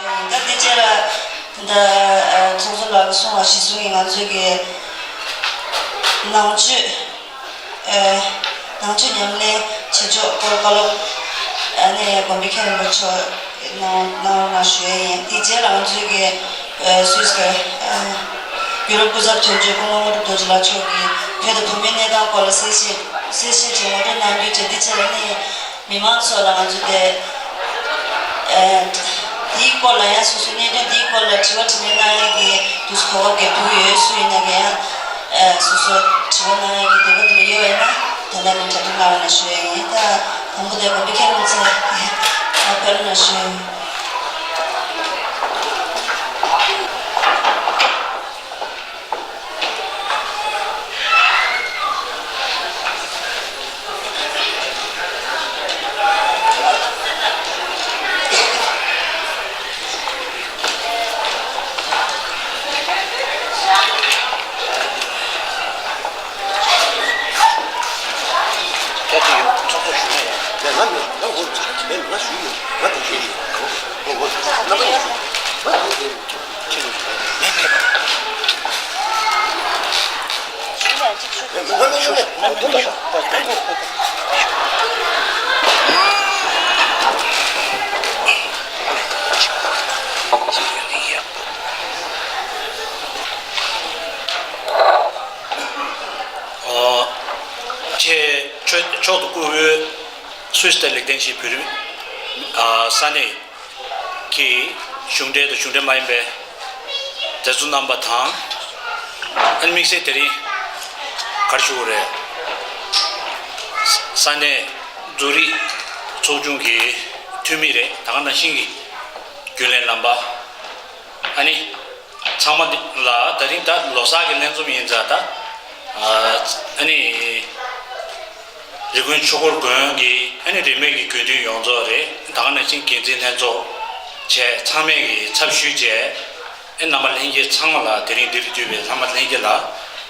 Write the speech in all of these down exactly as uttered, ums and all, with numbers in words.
ད་དེ་རྗེས་ལ་ད་ཚོགས་གཙོ་ལགས་ཀྱིས་གསུངས་པ་གཞིར་བཟུང་གིས་ང་ཚོས་ཀྱི་ནང་ཆོས། ཨེ། ནང་ཆོས་ཉམས་ལེན་བྱེད་ཕྱོགས་སྐོར་བཀའ་སློབ། ཨ་ནི་དགོན་པའི་མཁན་རིན་པོ་ཆེ་གནང་གནང་རོགས་གནང་ཞུ་ཡས་ཡིན། དེ་རྗེས་ལ་ང་ཚོའི་གི་ཨེ་སུད་སི་གི་ཨེ་ཡུ་རོབ་སྐུ་ཚབ་དོན་གཅོད་སྐུ་ངོ་དངོས་གྲུབ་རྡོ་རྗེ་ལགས་མཆོག་གིས་བོད་དང་བོད་མིའི་གནས་སྟངས་སྐོར་ལ་གསལ་བཤད་གསལ་བཤད་ཅིག་ངོ་སྤྲོད་གནང་རྒྱུ་བྱས། དེ་རྗེས་ལ་ནི་མི་མང་ཚོ་ལ་ང་ཚོ་དེ་ཨེ་དེའི་སྐོར་ལ་ཡང་སོ་སོའི་གནད་དོན་དེའི་སྐོར་ལ་དྲི་བ་དྲིས་ལན་གནང་ཡས་ཀྱི་དུས་སུ་གོ་སྐབས་ཀྱི་ཕུལ་གྱི་ཡོད། སུ་ཡིན་ན་གི་ཡང་ཨེ་སོ་སོ་དྲི་བ་གནང་ཡས་ཀྱི་འདོད་པ་དེ་འདྲ་ཡོད་པ་ཡིན་ན་ད་ལྟ་ནས་གྲ་སྒྲིག་གནང་རོགས་གནང་ཞུ་ཡས་ཡིན། ད་དང་པོ་དེ་དགོན་པའི་མཁན་རིན་པོ་ཆེ་ཕེབས་རོགས་གནང་ཞུ་ཡས་ཡིན། ཨོ། ཆེ་མཆོག་མཆོག་ཏུ་བཀུར་འོས་སུད་སི་ལ་ལེགས་ལྡན་ཤིང་བོད་རིགས་ཨ་ས་གནས་ཀྱི་གཞུང་འབྲེལ་དང་གཞུང་འབྲེལ་མ་ཡིན་པའི་མཛད་གཙོ་རྣམ་པ་དང་། ཨ་ནི་དམིགས་བསལ་དེ་རིང་ག་རེ་ཞུ་དགོས་རེད། ས་གནས་རྫོང་རིགས་ཚོགས་ཆུང་གི་འཐུས་མི་རེད། ད་ག་ནང་བཞིན་གྱི་རྒྱུན་ལས་རྣམ་པ། ཨ་ནི་ཚང་མ་ལ་དེ་རིང་ད་ལོ་གསར་གྱི་ལྷན་འཛོམས་ཡིན་ཙང་། ད་ཨ་ནི་རི་ཀོན་ཆོས་འཁོར་དགོན་གྱི་ཨ་ནི་རིས་མེད་ཀྱི་དགོན་འདུས་ཡོངས་རྫོགས་རེད། ད་ག་ནང་བཞིན་འགན་འཛིན་ལྷན་ཚོགས་བཅས་ཚང་མས་ཀྱི་ཚབ་ཞུས་བྱས། ཨེ་རྣམ་པ་ལྷན་རྒྱས་ཚང་མ་ལ། དེ་རིང་འདིར་འདུས་པའི་རྣམ་པ་ལྷན་རྒྱས་ལ་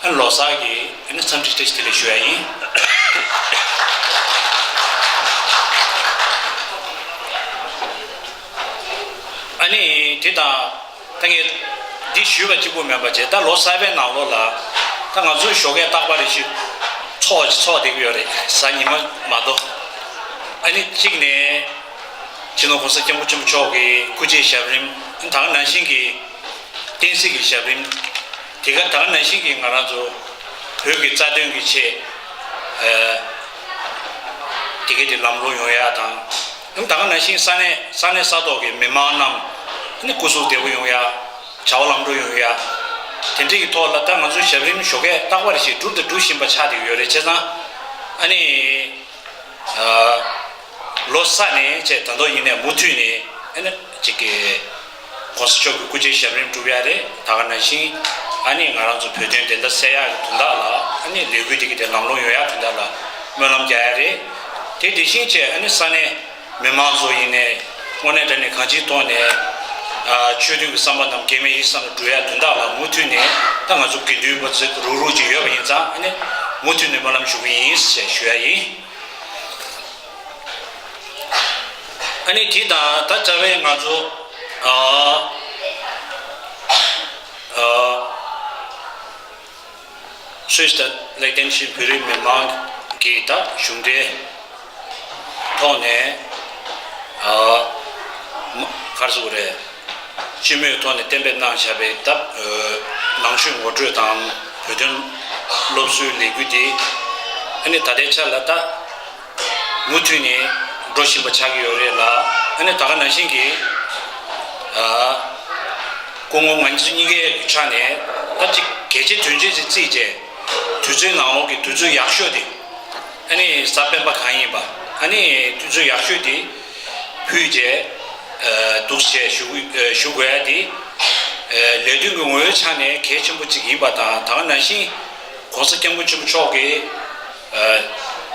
ཨ་ལོ་གསར་གྱི་ཨ་ནི་འཚམས་འདྲི་བཀྲ་ཤིས་བདེ་ལེགས་ཞུ་ཡ་ཡིན། ཨ་ནི་དེ་དང་ད་ངས་འདི་ཞུས་པ་གཅིག་པུ་མིན་པ་བྱས། ད་ལོ་གསར་པའི་ནང་ལོགས་ལ་ད་ང་ཚོའི་ཞོགས་ཀས་རྟག་པར་རེ་ཞིག་ཚོགས་ཅིག་ཚོགས་བསྡད་ཀྱི་ཡོད་རེད། གཟའ་ཉི་མ་མ་གཏོགས། ཨ་ནི་གཅིག་ནས་སྤྱི་ནོར་༸གོང་ས་༸སྐྱབས་མགོན་ཆེན་པོ་མཆོག་གི་སྐུ་ཕྱྭའི་ཞབས་རིམ། ད་ག་ནང་བཞིན་གྱི་བསྟན་སྲིད་ཀྱི་ཞབས་རིམ། དེ་ག་ད་ག་ནང་བཞིན་གྱི་ང་རང་ཚོ་བོད་ཀྱི་རྩ་དོན་གྱི་ཆེད། ཨ་དེ་ག་དེ་ལམ་ལྷོང་ཡོང་ཡ་དང་། ད་ག་ནང་བཞིན་ས་གནས་ས་གནས་ས་ཐོག་གི་མི་མང་རྣམས་ནི་སྐུ་གཟུགས་བདེ་པོ་ཡོང་ཡ། བྱ་བ་ལམ་འགྲོ་ཡོང་ཡ། དེ་འདྲ་གི་ཐོག་ལ་ད་ང་ཚོའི་ཞབས་རིམ་ཞོགས་ཀས་རྟག་པར་ཞིག་སྒྲུབ་དང་སྒྲུབ་བཞིན་པ་ཆགས་བསྡད་ཡོད་རེད། བྱས་ཙང་ཨ་ནི། ཨ་ལོ་གསར་ནས་བྱས་ད་དུང་ཡིན་ནའི་མུ་མཐུད་ནས་ཨ་ནི་གཅིག་གི་༸གོང་ས་མཆོག་གི་སྐུ་ཕྱྭའི་ཞབས་རིམ་སྒྲུབ་ཡ་རེད། ད་ག་ནང་བཞིན་ཨ་ནི་ང་རང་ཚོ་བོད་དོན་བདེན་མཐའ་གསལ་ཡག་གི་དོན་དག་ལ། ཨ་ནི་ལས་འགུལ་དེ་གི་དེ་ལམ་ལྷོང་ཡོང་ཡག་དོན་དག་ལ་སྨོན་ལམ་རྒྱག་ཡ་རེད། དེ་དེ་བཞིན་བྱས་ཨ་ནི་ས་གནས་མི་མང་ཚོ་ཡིན་ནའི་དངོས་གནས་དྲང་གནས་གང་ཅིའི་ཐོག་ནས་ཨ་ཆོས་དོན་གྱི་བསམ་པ་རྣམས་གེགས་མེད་ཡིད་བཞིན་དུ་འགྲུབ་ཡ་དོན་དག་ལ་མུ་མཐུད་ནས། ད་ང་ཚོ་དགེ་འདུན་པ་ཚོ་རུག་རུག་ཅིག་ཡོད་པ་ཡིན་ཙང་། ཨ་ནི་མུ་མཐུད་ནས་སྨོན་ལམ་ཞུ་གི་ཡིན་ཞེས་ཞུ་ཡ་ཡིན། ཨ་ནི་དེ་དང་ད་རྩ་བའི་ང་ཚོ་ཨ་ཨ་སུད་སི་ལེགས་ལྡན་ཤིང་བོད་རིགས་མི་མང་གི་ད་གཞུང་འབྲེལ་ཐོག་ནས་ཨ་མ་ག་རེ་ཟེར་དགོས་རེད། སྤྱི་མོས་ཐོག་ནས་གཏན་འབེབས་གནང་བཞག་པའི་ད་ནང་ཆོས་ངོ་སྤྲོད་དང་བོད་དོན་སློབ་གསོའི་ལས་འགུལ་འདི་ཨ་ནི་ད་ལྟའི་ཆ་ལ་ད། མུ་མཐུད་ནས་འགྲོ་བཞིན་པ་ཆགས་ཀྱི་ཡོད་རེད་ལ། ཨ་ནི་ད་ག་ནང་བཞིན་གྱི་ཨ་སྐུ་ངོ་ང་ཚོ་གཉིས་ཀའི་ཆ་ནས་ད་ཅིག་གལ་ཆེ་དོན་ཆེ་ཞིག་བརྩིས་བྱས། དུས་ཚོད་ནང་ལོགས་ཀྱི་དུས་ཚོད་ཡག་ཤོས་དེ། ཨ་ནི་གཟའ་སྤེན་པ་གང་ཡིན་པ། ཨ་ནི་དུས་ཚོད་ཡག་ཤོས་དེ་ཕུལ་བྱས། ཨ་འདུག་ཅེས་ཞུ་ཞུ་དགོས་ཡ་དེ། ཨ་ལས་དོན་གྱི་ངོ་བོའི་ཆ་ནས་གལ་ཆེན་པོ་ཅིག་ཡིན་པ་དང་། ད་ག་ནང་བཞིན་༸གོང་ས་༸སྐྱབས་མགོན་ཆེན་པོ་མཆོག་གི་ཨ་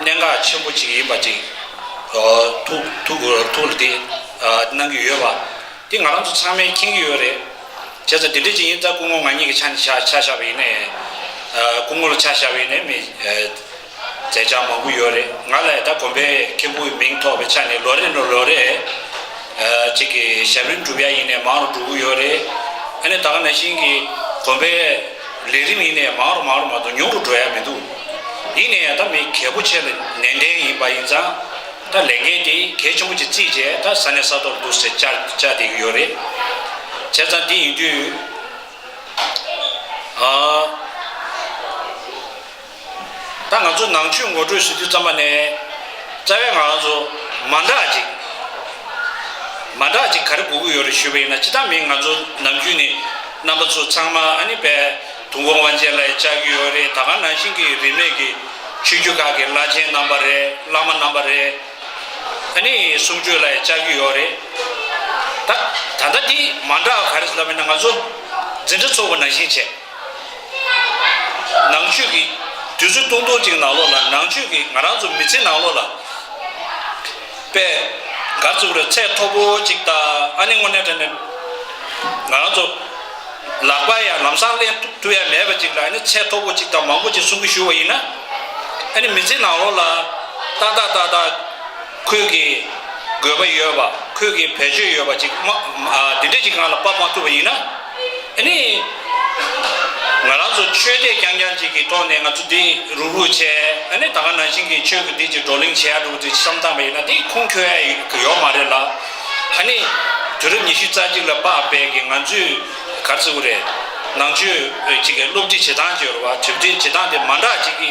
གནད་འགག་ཆེན་པོ་ཅིག་ཡིན་པ་ཅིག་ཨ་ཐུགས་ཐུགས་ཐུགས་ལ་དེ་ཨ་གནང་གི་ཡོད་པ་དེ་ང་རང་ཚོ་ཚང་མས་མཁྱེན་གྱི་ཡོད་རེད། བྱས་ཙང་དེ་འདྲ་ཅིག་ཡིན་ཙང་སྐུ་ངོ་ང་གཉིས་ཀྱི་ཆ་ནས་ཆ་ཆ་བཞག་པ་ཡིན་ནའི། ཨ་སྐུ་ངོ་ལ་ཆ་བཞག་པ་ཡིན་ནའི་མི་ཨ་མཛད་འཆར་མང་པོ་ཡོད་རེད། ང་ལ་ད་དགོན་པའི་མཁན་པོའི་མིང་ཐོགས་པའི་ཆ་ནས་ལོ་རེ་ནས་ལོ་རེ་ ཅིག་གི་ཞབས་རིམ་སྒྲུབ་ཡ་ཡིན་ནའི་མང་རུ་འགྲོ་གི་ཡོད་རེད། ཨ་ནི་ད་ག་ནང་བཞིན་གྱི་དགོན་པའི་ལས་རིམ་ཡིན་ནའི་མང་རུ་མང་རུ་མ་གཏོགས་ཉུང་རུ་འགྲོ་ཡ་མི་འདུག་ཡིན་ནའི་ཡང་ད་མི་གལ་པོ་ཆེ་ལ་ནན་ཏན་ཡིན་པ་ཡིན་ཙང་། ད་ལས་འགན་དེ་གལ་ཆེན་པོ་ཅིག་བརྩིས་བྱས་ད་ས་གནས་ས་ཐོག་ལ་འདུག་སེ་བཅར་བཅར་བསྡད་ཀྱི་ཡོད་རེད། བྱས་ཙང་འདི་ཡིན་དུས། ཨ། ད་ང་ཚོ་ནང་ཆོས་ངོ་སྤྲོད་ཞུ་དུས་ཙམ་པ་ནས་རྩ་བའི་ང་རང་ཚོ་མ་འདྲ་ཅིག་མ་འདྲ་ཅིག་ག་རེ་དགོས་ཀྱི་ཡོད་རེད་ཞུས་པ་ཡིན་ན། སྤྱིར་བཏང་མི་ང་ཚོ་ནམ་རྒྱུན་ནས་རྣམ་པ་ཚོ་ཚང་མ་ཨ་ནི་དཔེ་དུས་འཁོར་དབང་ཆེན་ལ་བཅར་གྱི་ཡོད་རེད། ད་ག་ནང་བཞིན་གྱི་རིས་མེད་ཀྱི་ཆོས་བརྒྱུད་ཁག་གི་བླ་ཆེན་རྣམ་པ་རེད། བླ་མ་རྣམ་པ་རེད། ཨ་ནི་གསུང་ཆོས་ལ་བཅར་གྱི་ཡོད་རེད། ད་ད་ལྟ་འདི་མ་འདྲ་བ་ག་རེ་ཟེར་ལབ་ཡིན་ན། ང་ཚོ་འཛིན་གྲྭ་ཚོགས་པ་ནང་བཞིན་བྱས། ནང་ཆོས་ཀྱི་དུས་ཚོད་ཐུང་ཐུང་ཅིག་ནང་ལོགས་ལ་ནང་ཆོས་ཀྱི་ང་རང་ཚོ་མི་ཚེ་ནང་ལོགས་ལ་དཔེ་ག་རེ་ཟེར་དགོས་རེད། ཚད་མཐོ་པོ་ཅིག་དང་། ཨ་ནི་དངོས་གནས་དྲང་གནས་ང་རང་ཚོ་ལག་པ་ཡང་ལམ་སང་ལེན་ཐུབ་ཐུབ་ཡ་མེད་པ་ཅིག་ལ་ཨ་ནི་ཚད་མཐོ་པོ་ཅིག་དང་མང་པོ་ཅིག་གསུང་གི་ཞུ་བ་ཡིན་ན། ཨ་ནི་མི་ཚེ་ནང་ལོགས་ལ་ཏག་ཏག་ཏག་ཏག་ཁོས་ཀྱི་དགོས་པ་ཡོད་པ། ཁོས་ཀྱི་བེད་སྤྱོད་ཡོད་པ་ཅིག་མ་ཨ་འདི་འདྲ་ཅིག་ང་ལ་དཔག་མ་ཐུབ་པ་ཡིན་ན། ཨ་ནི། ང་རང་ཚོ་ཆོས་དད་རྐྱང་རྐྱང་ཅིག་གི་ཐོག་ནས་ང་ཚོ་འདི་རུག་རུག་བྱས། ཨ་ནི་ད་ག་ནང་བཞིན་གྱི་ཆོས་ཀྱི་འདི་ཅིག་བགྲོ་གླེང་བྱས་འགྲོ་འདི་བསམ་བཏང་བ་ཡིན་ན་འདི་ཁུངས་འཁྱོལ་ཡ་ཡོད་མ་རེད་ལ། ཨ་ནི་དུས་རབས་ཉི་ཤུ་རྩ་གཅིག་ལ་དཔག་པའི་གི་ང་ཚོས་ག་རེ་ཟེར་དགོས་རེད། ནང་ཆོས་ཅིག་གི་སློབ་ཁྲིད་བྱེད་སྟངས་ཅིག་ཡོད་རེད་བ། གྲུབ་འབྲས་བྱེད་སྟངས་དེ་མ་འདྲ་ཅིག་གི་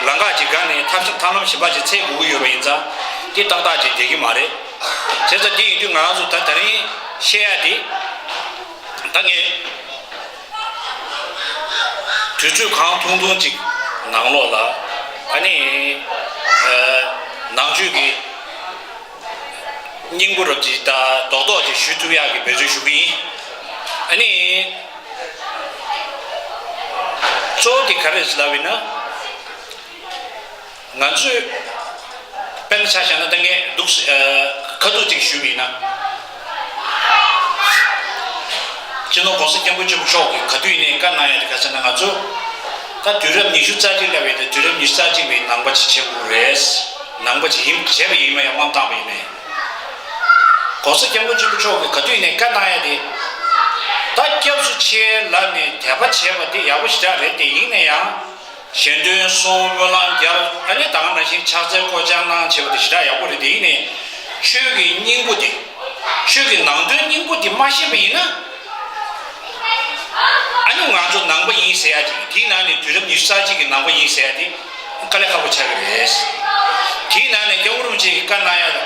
ལམ་ཁ་ཅིག་བརྒལ་ནས་ཐབས་ཐབས་ལམ་གཞན་པ་ཅིག་འཚོལ་དགོས་ཀྱི་ཡོད་པ་ཡིན་ཙང་འདི་ཏག་ཏག་ཅིག་བསྡད་ཀྱི་མ་རེད། བྱས་ཙང་འདི་ཡིན་དུས་ང་རང་ཚོ་ད་དེ་རིང་བཤད་ཡ་དེ། ད་ངས་དུས་ཚོད་གང་ཐུང་ཐུང་ཅིག་ནང་ལོགས་ལ་ཨ་ནི་ཨ་ནང་ཆོས་ཀྱི་སྙིང་པོ་རབ་ཅིག་དང་རྡོག་རྡོག་ཅིག་ཞུ་ཐུབ་ཡག་གི་འབད་བརྩོན་ཞུ་གི་ཡིན། ཨ་ནི་གཙོ་བོ་དེ་ག་རེ་ལབ་ཡིན་ན། ང་ཚོས་དཔེར་ན་ཆ་བཞག་ན་ད་ངས་འདུག་ཨ་ཁ་ཐུག་ཅིག་ཞུས་པ་ཡིན་ན། སྤྱི་ནོར་༸གོང་ས་༸སྐྱབས་མགོན་ཆེན་པོ་མཆོག་གིས་ག་དུས་ཡིན་ནའི་བཀའ་གནང་ཡ་དེ་ག་ཟེར་ན། ང་ཚོ་ད་དུས་རབས་ཉི་ཤུ་རྩ་གཅིག་ལབ་ཡ་དེ་དུས་རབས་ཉི་ཤུ་རྩ་གཅིག་པའི་ནང་པ་ཅིག་བྱེད་དགོས་རེད། ནང་པ་ཅིག་ཡིན་བྱས་པ་ཡིན་ན་ཡང་དབང་བཏང་བ་ཡིན་ནའི། ༸གོང་ས་༸སྐྱབས་མགོན་ཆེན་པོ་མཆོག་གིས་ག་དུས་ཡིན་ནའི་བཀའ་གནང་ཡ་དེ། ད་སྐྱབས་སུ་མཆི་ལབ་ནས་དད་པ་བྱས་པ་དེ་ཡག་པོ་ཞེ་དྲག་རེད་དེ། ཡིན་ན་ཡང་། ཞལ་འདོན་གསུང་སྨོན་ལམ་རྒྱབ། ཨ་ནི་ད་ག་ནང་བཞིན་ཕྱག་འཚལ་སྐོར་སྦྱང་གནང་བྱས་པ་དེ་ཞེ་དྲག་ཡག་པོ་རེད་དེ། ཡིན་ནའི་ཆོས་ཀྱི་སྙིང་པོ་དེ། ཆོས་ཀྱི་ནང་དོན་སྙིང་པོ་དེ་མ་ཤེས་པ་ཡིན་ན། ཨ་ནི་ང་ཚོ་ནང་པ་ཡིན་ཟེར་ཡ་ཅིག་དེའི་ནང་ནས་དུས་རབས་ཉི་ཤུ་རྩ་གཅིག་གི་ནང་པ་ཡིན་ཟེར་ཡ་དེ་དཀའ་ལས་ཁག་པོ་ཆགས་ཀྱི་རེད། དེའི་ནང་ནས་སྐྱབས་མགོན་རིན་པོ་ཆེ་གིས་བཀའ་གནང་ཡ་ལ་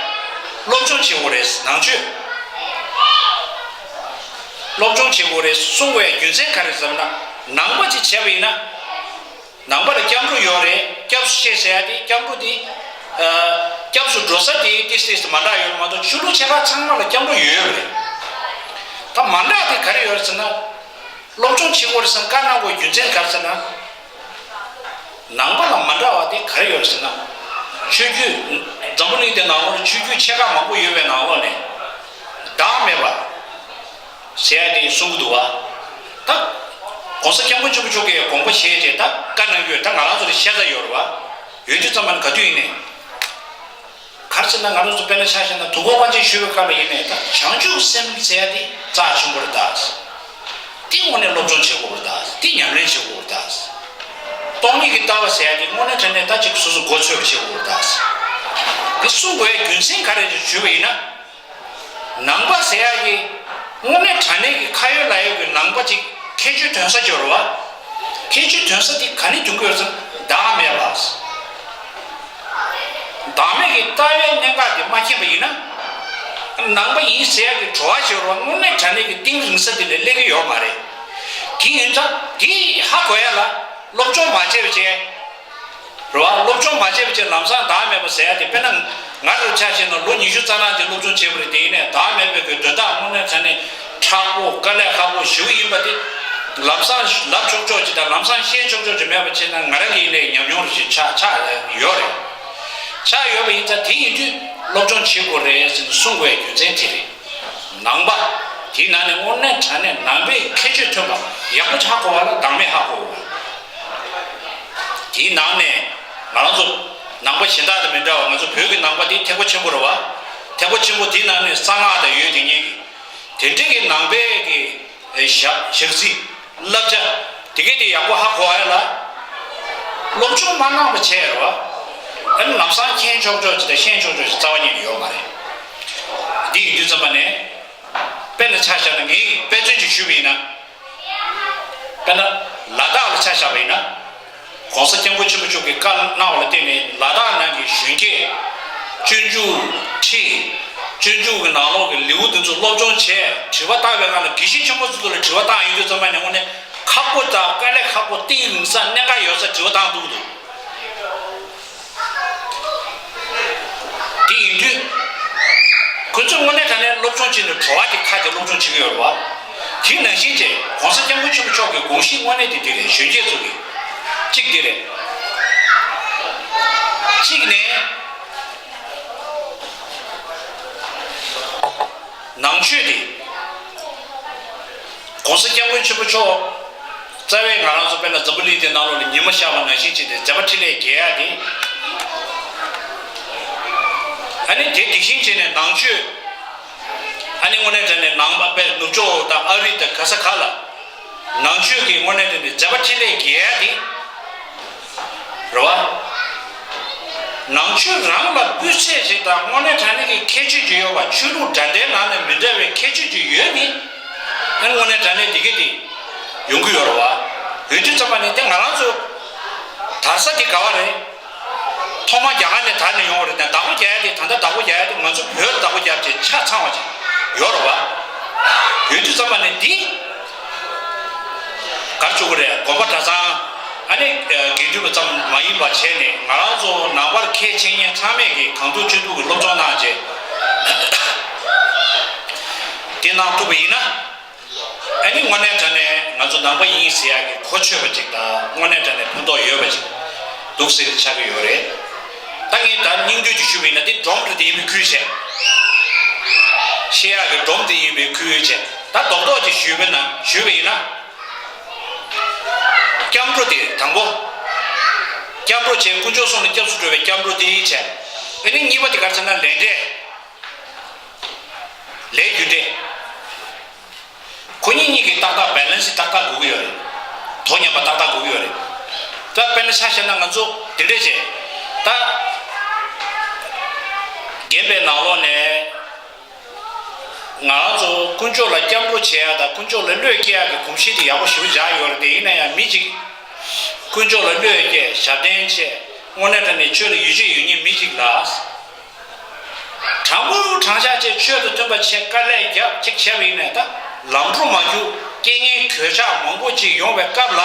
སློབ་སྦྱོང་བྱེད་དགོས་རེད། ནང་ཆོས་སློབ་སྦྱོང་བྱེད་དགོས་རེད་གསུང་བའི་རྒྱུ་མཚན་ག་རེ་ཟེར་ན། ནང་པ་ཅིག་བྱས་པ་ཡིན་ན། ནང་པ་ལ་སྐྱབས་འགྲོ་ཡོད་རེད། སྐྱབས་སུ་མཆི་ཟེར་ཡ་དེ་སྐྱབས་འགྲོ་དེ། ཨ། སྐྱབས་སུ་འགྲོ་ས་དེ་ཏིས་ཏིས་མ་འདྲ་ཡོད་མ་གཏོགས་ཆོས་ལུགས་ཆེ་ཁག་ཚང་མ་ལ་སྐྱབས་འགྲོ་ཡོད་ཡོད་རེད། ད་མ་འདྲ་དེ་ག་རེ་ཡོད་རེད་ཟེར་ན། སློབ་སྦྱོང་བྱེད་དགོས་རེད་ཟེར་ན་བཀའ་གནང་དགོས་རྒྱུ་མཚན་ག་རེ་ཟེར་ན། ནང་པ་ལ་མ་འདྲ་བ་དེ་ག་རེ་ཡོད་རེད་ཟེར་ན། ཆོས་བརྒྱུད། འཛམ་བུ་གླིང་འདི་ནང་ལོགས་ལ་ཆོས་བརྒྱུད་ཆེ་ཁག་མང་པོ་ཡོད་པའི་ནང་ལོགས་ནས་བདག་མེད་པ། ཟེར་ཡ་དེ་གསུང་གི་འདུག་བ། ད་༸གོང་ས་༸སྐྱབས་མགོན་ཆེན་པོ་མཆོག་གིས་དགོངས་པ་བཞེས་བྱས་ད་བཀའ་གནང་རྒྱུ་ད་ང་རང་ཚོ་ལ་ཤེས་ཚད་ཡོད་རེད་བ། ཡོད་དུས་ཙམ་པ་ནས་ག་དུས་ཡིན་ནའི། ག་རེ་ཟེར་ན་ང་རང་ཚོ་དཔེར་ན་ཆ་བཞག་ན་དུས་འཁོར་དབང་ཆེན་ཞུ་བའི་སྐབས་ལ་ཡིན་ནའི་ད་བྱང་ཆུབ་སེམས་ཟེར་ཡ་དེ་རྩ་ཆེན་པོ་རེད་ད། དེ་དངོས་གནས་སློབ་སྦྱོང་བྱེད་དགོས་རེད་ད། དེ་ཉམས་ལེན་བྱེད་དགོས་རེད་ད། སྟོང་ཉིད་ཀྱི་ལྟ་བ་ཟེར་ཡ་དེ་དངོས་གནས་དྲང་གནས་ད་ཅིག་སོ་སོ་མགོ་ཚོས་པ་བྱེད་དགོས་རེད་ད། དེ་གསུང་དགོས་ཡ་རྒྱུ་མཚན་ག་རེ་རེད་ཞུས་པ་ཡིན་ན། ནང་པ་ཟེར་ཡག་གི་དངོས་གནས་དྲང་གནས་ཀྱི་ཁ་ཡོད་ལག་ཡོད་ཀྱི་ནང་པ་ཅིག་ཁྱད་ཆོས་ཐོན་ས་ཅིག་ཡོད་རེད་བ། ཁྱད་ཆོས་ཐོན་ས་དེ་ག་ནས་ཐོན་གྱི་ཡོད་ཟེར་ན་བདག་མེད་པ། བདག་མེད་ཀྱི་ལྟ་བའི་གནད་འགག་དེ་མ་མཁྱེན་པ་ཡིན་ན། ནང་པ་ཡིན་ཟེར་ཡག་གི་བྲོ་བ་ཅིག་ཡོད་རེད་བ། དངོས་གནས་དྲང་གནས་ཀྱི་གཏིང་རིང་ས་དེ་ལ་སླེབས་ཀྱི་ཡོད་མ་རེད། དེ་ཡིན་ཙང་དེ་ཧ་གོ་ཡ་ལ་སློབ་སྦྱོང་མ་བྱས་པ་བྱས། རེད་བ། སློབ་སྦྱོང་མ་བྱས་པ་བྱས་ལམ་སང་བདག་མེད་པ་ཟེར་ཡ་དེ། དཔེར་ན་ང་ལ་ཆ་བཞག་ན་ལོ་ཉི་ཤུ་རྩ་གྲངས་ཀྱི་སློབ་སྦྱོང་བྱས་པ་རེད། དེ་ཡིན་ནའི་བདག་མེད་པའི་གི་དོན་དག་དངོས་གནས་དྲང་གནས་མཁྲེགས་པོ་དཀའ་ལས་ཁག་པོ་ཞེ་པོ་ཡིན་པ་དེ་ལམ་སང་ལབ་ཆོག་ཆོག་ཅིག་དང་ལམ་སང་ཤེས་ཆོག་ཆོག་ཅིག་མེད་པ་བྱས་ན་ང་རང་གི་ཡིན་ནའི་ཉམས་མྱོང་རེ་ཞིག་ཆགས་ཆགས་ཡོད་རེད། ཆགས་ཡོད་པ་ཡིན་ཙང་དེ་ཡིན་དུས་སློབ་སྦྱོང་བྱེད་དགོས་རེད་ཟེར་ནས་གསུང་དགོས་ཡ་རྒྱུ་མཚན་དེ་རེད། ནང་པ། དེའི་ནང་ནས་དངོས་གནས་དྲང་གནས་ནང་པའི་ཁྱད་ཆོས་ཐོན་པ་ཡག་པོ་ཅིག་ཧ་གོ་བ་ལ་བདག་མེད་ཧ་གོ་བ། དེའི་ནང་ནས་ང་རང་ཚོ་ནང་པ་གཞན་དག་དང་མི་འདྲ་བ། ང་ཚོ་བོད་ཀྱི་ནང་པ་དེ་ཐེག་པ་ཆེན་པོ་རེད་བ། ཐེག་པ་ཆེན་པོ་དེའི་ནང་ནས་གསང་སྔགས་དང་ཡོད་དེ་ཉིད་ཀྱི་དེ་འདྲའི་གི་ནང་པའི་གི་ཞག་ཞག་རྩི་བསླབ་བྱ་དེ་གས་དེ་ཡག་པོ་ཧ་གོ་བ་ཡ་ལ། སློབ་སྦྱོང་མ་གནང་བ་བྱས་རེད་བ། ཨ་ནི་ལམ་སང་མཁྱེན་ཆོག་ཆོག་ཅིག་དང་ཤེས་ཆོག་ཆོག་ཅིག་རྩ་བ་ཉིད་ནས་ཡོད་མ་རེད། འདི་ཡིན་དུས་ཙམ་པ་ནས། དཔེར་ན་ཆ་བཞག་ན་ངས་དཔེ་མཚོན་ཅིག་ཞུས་པ་ཡིན་ན། དཔེར་ན་ལ་དྭགས་ལ་ཆ་བཞག་པ་ཡིན་ན། ༸གོང་ས་༸སྐྱབས་མགོན་ཆེན་པོ་མཆོག་གིས་བཀའ་གནང་བ་ལ་བརྟེན་ནས་ལ་དྭགས་ནང་གི་གཞོན་སྐྱེས། སྤྱོད་འཇུག་ཁྲིད། སྤྱོད་འཇུག་གི་ནང་ལོགས་ཀྱི་ལེའུ་དེ་ཚོ་སློབ་སྦྱོང་བྱས། དྲི་བ་བཏང་བའི་སྒང་ལ་དགེ་བཤེས་ཆེན་པོ་ཚོ་ལ་དྲི་བ་བཏང་ཡོང་དུས་ཙམ་པ་ནས་དངོས་གནས་ཁག་པོ་དང་དཀའ་ལས་ཁག་པོ། གཏིང་ཟབ་གནད་འགག་ཡོད་ས་དྲི་བ་བཏང་ཐུབ་འདུག་དེ་ཡིན་དུས། ཁོ་ཚོས་དངོས་གནས་དྲང་གནས་སློབ་སྦྱོང་བྱས་ནས་བྲོ་བ་དེ་ཁ་གྱེས་སློབ་སྦྱོང་བྱེད་ཀྱི་ཡོད་རེད་བ། དེ་ནང་བཞིན་བྱས་༸གོང་ས་༸སྐྱབས་མགོན་ཆེན་པོ་མཆོག་གི་དགོངས་གཞི་དངོས་གནས་དེ་འདི་རེད། གཞོན་སྐྱེས་ཚོ་གི། གཅིག་འདི་རེད། གཅིག་ནས། ནང་ཆོས་དེ། ༸གོང་ས་༸སྐྱབས་མགོན་ཆེན་པོ་མཆོག་རྩ་བའི་ང་རང་ཚོ་དཔེར་ན་འཛམ་བུ་གླིང་འདི་ནང་ལོགས་ལ་ཉི་མ་ཤར་བ་ནང་བཞིན་བྱས་ཏེ་མཛད་པ་འཕྲིན་ལས་རྒྱས་ཡ་དེ། ཨ་ནི་དེ་དེ་བཞིན་བྱས་ནས་ནང་ཆོས། ཨ་ནི་དངོས་གནས་དྲང་གནས་ནང་པ་དཔེ་ནུབ་ཕྱོགས་དང་ཨ་རི་དང་ག་ས་ག་ལ། ནང་ཆོས་ཀྱི་དངོས་གནས་དྲང་གནས་མཛད་པ་འཕྲིན་ལས་རྒྱས་ཡ་དེ། རེད་བ། ནང་ཆོས་རང་ལ་སྤུས་ཚད་ཅིག་དང་དངོས་གནས་དྲང་གནས་ཀྱི་ཁྱད་ཆོས་ཅིག་ཡོད་པ། ཆོས་ལུགས་འདྲ་འདྲའི་ནང་ནས་མི་འདྲ་བའི་ཁྱད་ཆོས་ཅིག་ཡོད་ནི། ཨ་ནི་དངོས་གནས་དྲང་གནས་འདི་ག་དེ་ཡོང་གི་ཡོད་རེད་བ། ཡོད་དུས་ཙམ་པ་ནས་དེ་ང་རང་ཚོ་དར་ས་དེ་ག་བ་རེད། ཐོག་མར་རྒྱ་གར་ནས་དར་ནས་ཡོང་བ་རེད་དེ། བདག་པོ་རྒྱག་ཡ་དེ། ད་ལྟ་བདག་པོ་རྒྱག་ཡ་དེ་ང་ཚོ་བོད་ལ་བདག་པོ་རྒྱབ་བྱས་ཆ་ཚང་བ་ཅིག་ཡོད་རེད་བ། ཡོད་དུས་ཙམ་པ་ནས་འདི། གར་བཅུག་གི་རེད། དགོན་པ་གྲྭ་ཚང་། ཨ་ནི་དགེ་འདུན་པ་ཙམ་མ་ཡིན་པ་བྱས་ནས་ང་རང་ཚོ་ནང་པར་ཁས་འཆེ་མཁན་ཚང་མས་ཀྱི་གང་ཐུབ་ཅི་ཐུབ་ཀྱི་སློབ་སྦྱོང་གནང་བྱས། དེ་གནང་ཐུབ་པ་ཡིན་ན། ཨ་ནི་དངོས་གནས་དྲང་གནས་ང་ཚོ་ནང་པ་ཡིན་ཟེར་ཡག་གི་གོ་ཆོད་པ་ཅིག་དང་། དངོས་གནས་དྲང་གནས་ཕན་ཐོགས་ཡོད་པ་ཅིག་འདུག་ཟེར་ནས་ཆགས་ཀྱི་ཡོད་རེད། ད་ངས་ད་སྙིང་བསྡུས་ཅིག་ཞུས་པ་ཡིན་ན། འདི་སྒྲོམ་རེད་དེ་ཡིན་པའི་ཁུལ་བྱས། བཤད་ཡག་གི་སྒྲོམ་དེ་ཡིན་པའི་ཁུལ་བྱས། ད་རྡོག་རྡོག་ཅིག་ཞུས་པ་ན། ཞུས་པ་ཡིན་ན། སྐྱབས་འགྲོ་དེ་དང་པོ། སྐྱབས་འགྲོ་བྱས། དཀོན་མཆོག་གསུམ་ལ་སྐྱབས་སུ་འགྲོ་བའི་སྐྱབས་འགྲོ་དེ་བྱས། ཨ་ནི་གཉིས་པ་དེ་ག་རེ་ཟེར་ན་ལས་འབྲས། ལས་རྒྱུ་འབྲས། ཁོ་གཉིས་གཉིས་ཀྱི་ཏག་ཏག་བེ་ལན་སི་ཏག་ཏག་དགོས་ཀྱི་ཡོད་རེད། དོ་མཉམ་པ་ཏག་ཏག་དགོས་ཀྱི་ཡོད་རེད། ད་དཔེར་ན་ཆ་བཞག་ན་ང་ཚོ་དེ་འདྲས་བྱས། ད་རྒན་པའི་ནང་ལོགས་ནས་ང་རང་ཚོ་དཀོན་མཆོག་ལ་སྐྱབས་འགྲོ་བྱེད་ཡ་དང་། དཀོན་མཆོག་ལ་བློས་སྐྱེ་ཡ་གི་གོམས་གཤིས་དེ་ཡག་པོ་ཞེ་པོ་བཞག་ཡོད་རེད་དེ། ཡིན་ན་ཡང་མི་གཅིག་དཀོན་མཆོག་ལ་བློས་སྐྱེས། ཞབས་བརྟན་བྱས། དངོས་གནས་དྲང་གནས་ཆོས་ལ་ཡིད་ཆེས་ཡོད་མཁན་མི་གཅིག་ལ། དྲང་པོ་དྲང་བཞག་བྱས་ཆོས་དང་མཐུན་པ་བྱས་དཀའ་ལས་རྒྱབ་ཅིག་བྱས་པ་ཡིན་ནའི། ད་ལམ་འགྲོ་མ་རྒྱུག་རྐྱེན་ངན་གོད་ཆག་མང་པོ་ཅིག་ཡོང་བའི་སྐབས་ལ།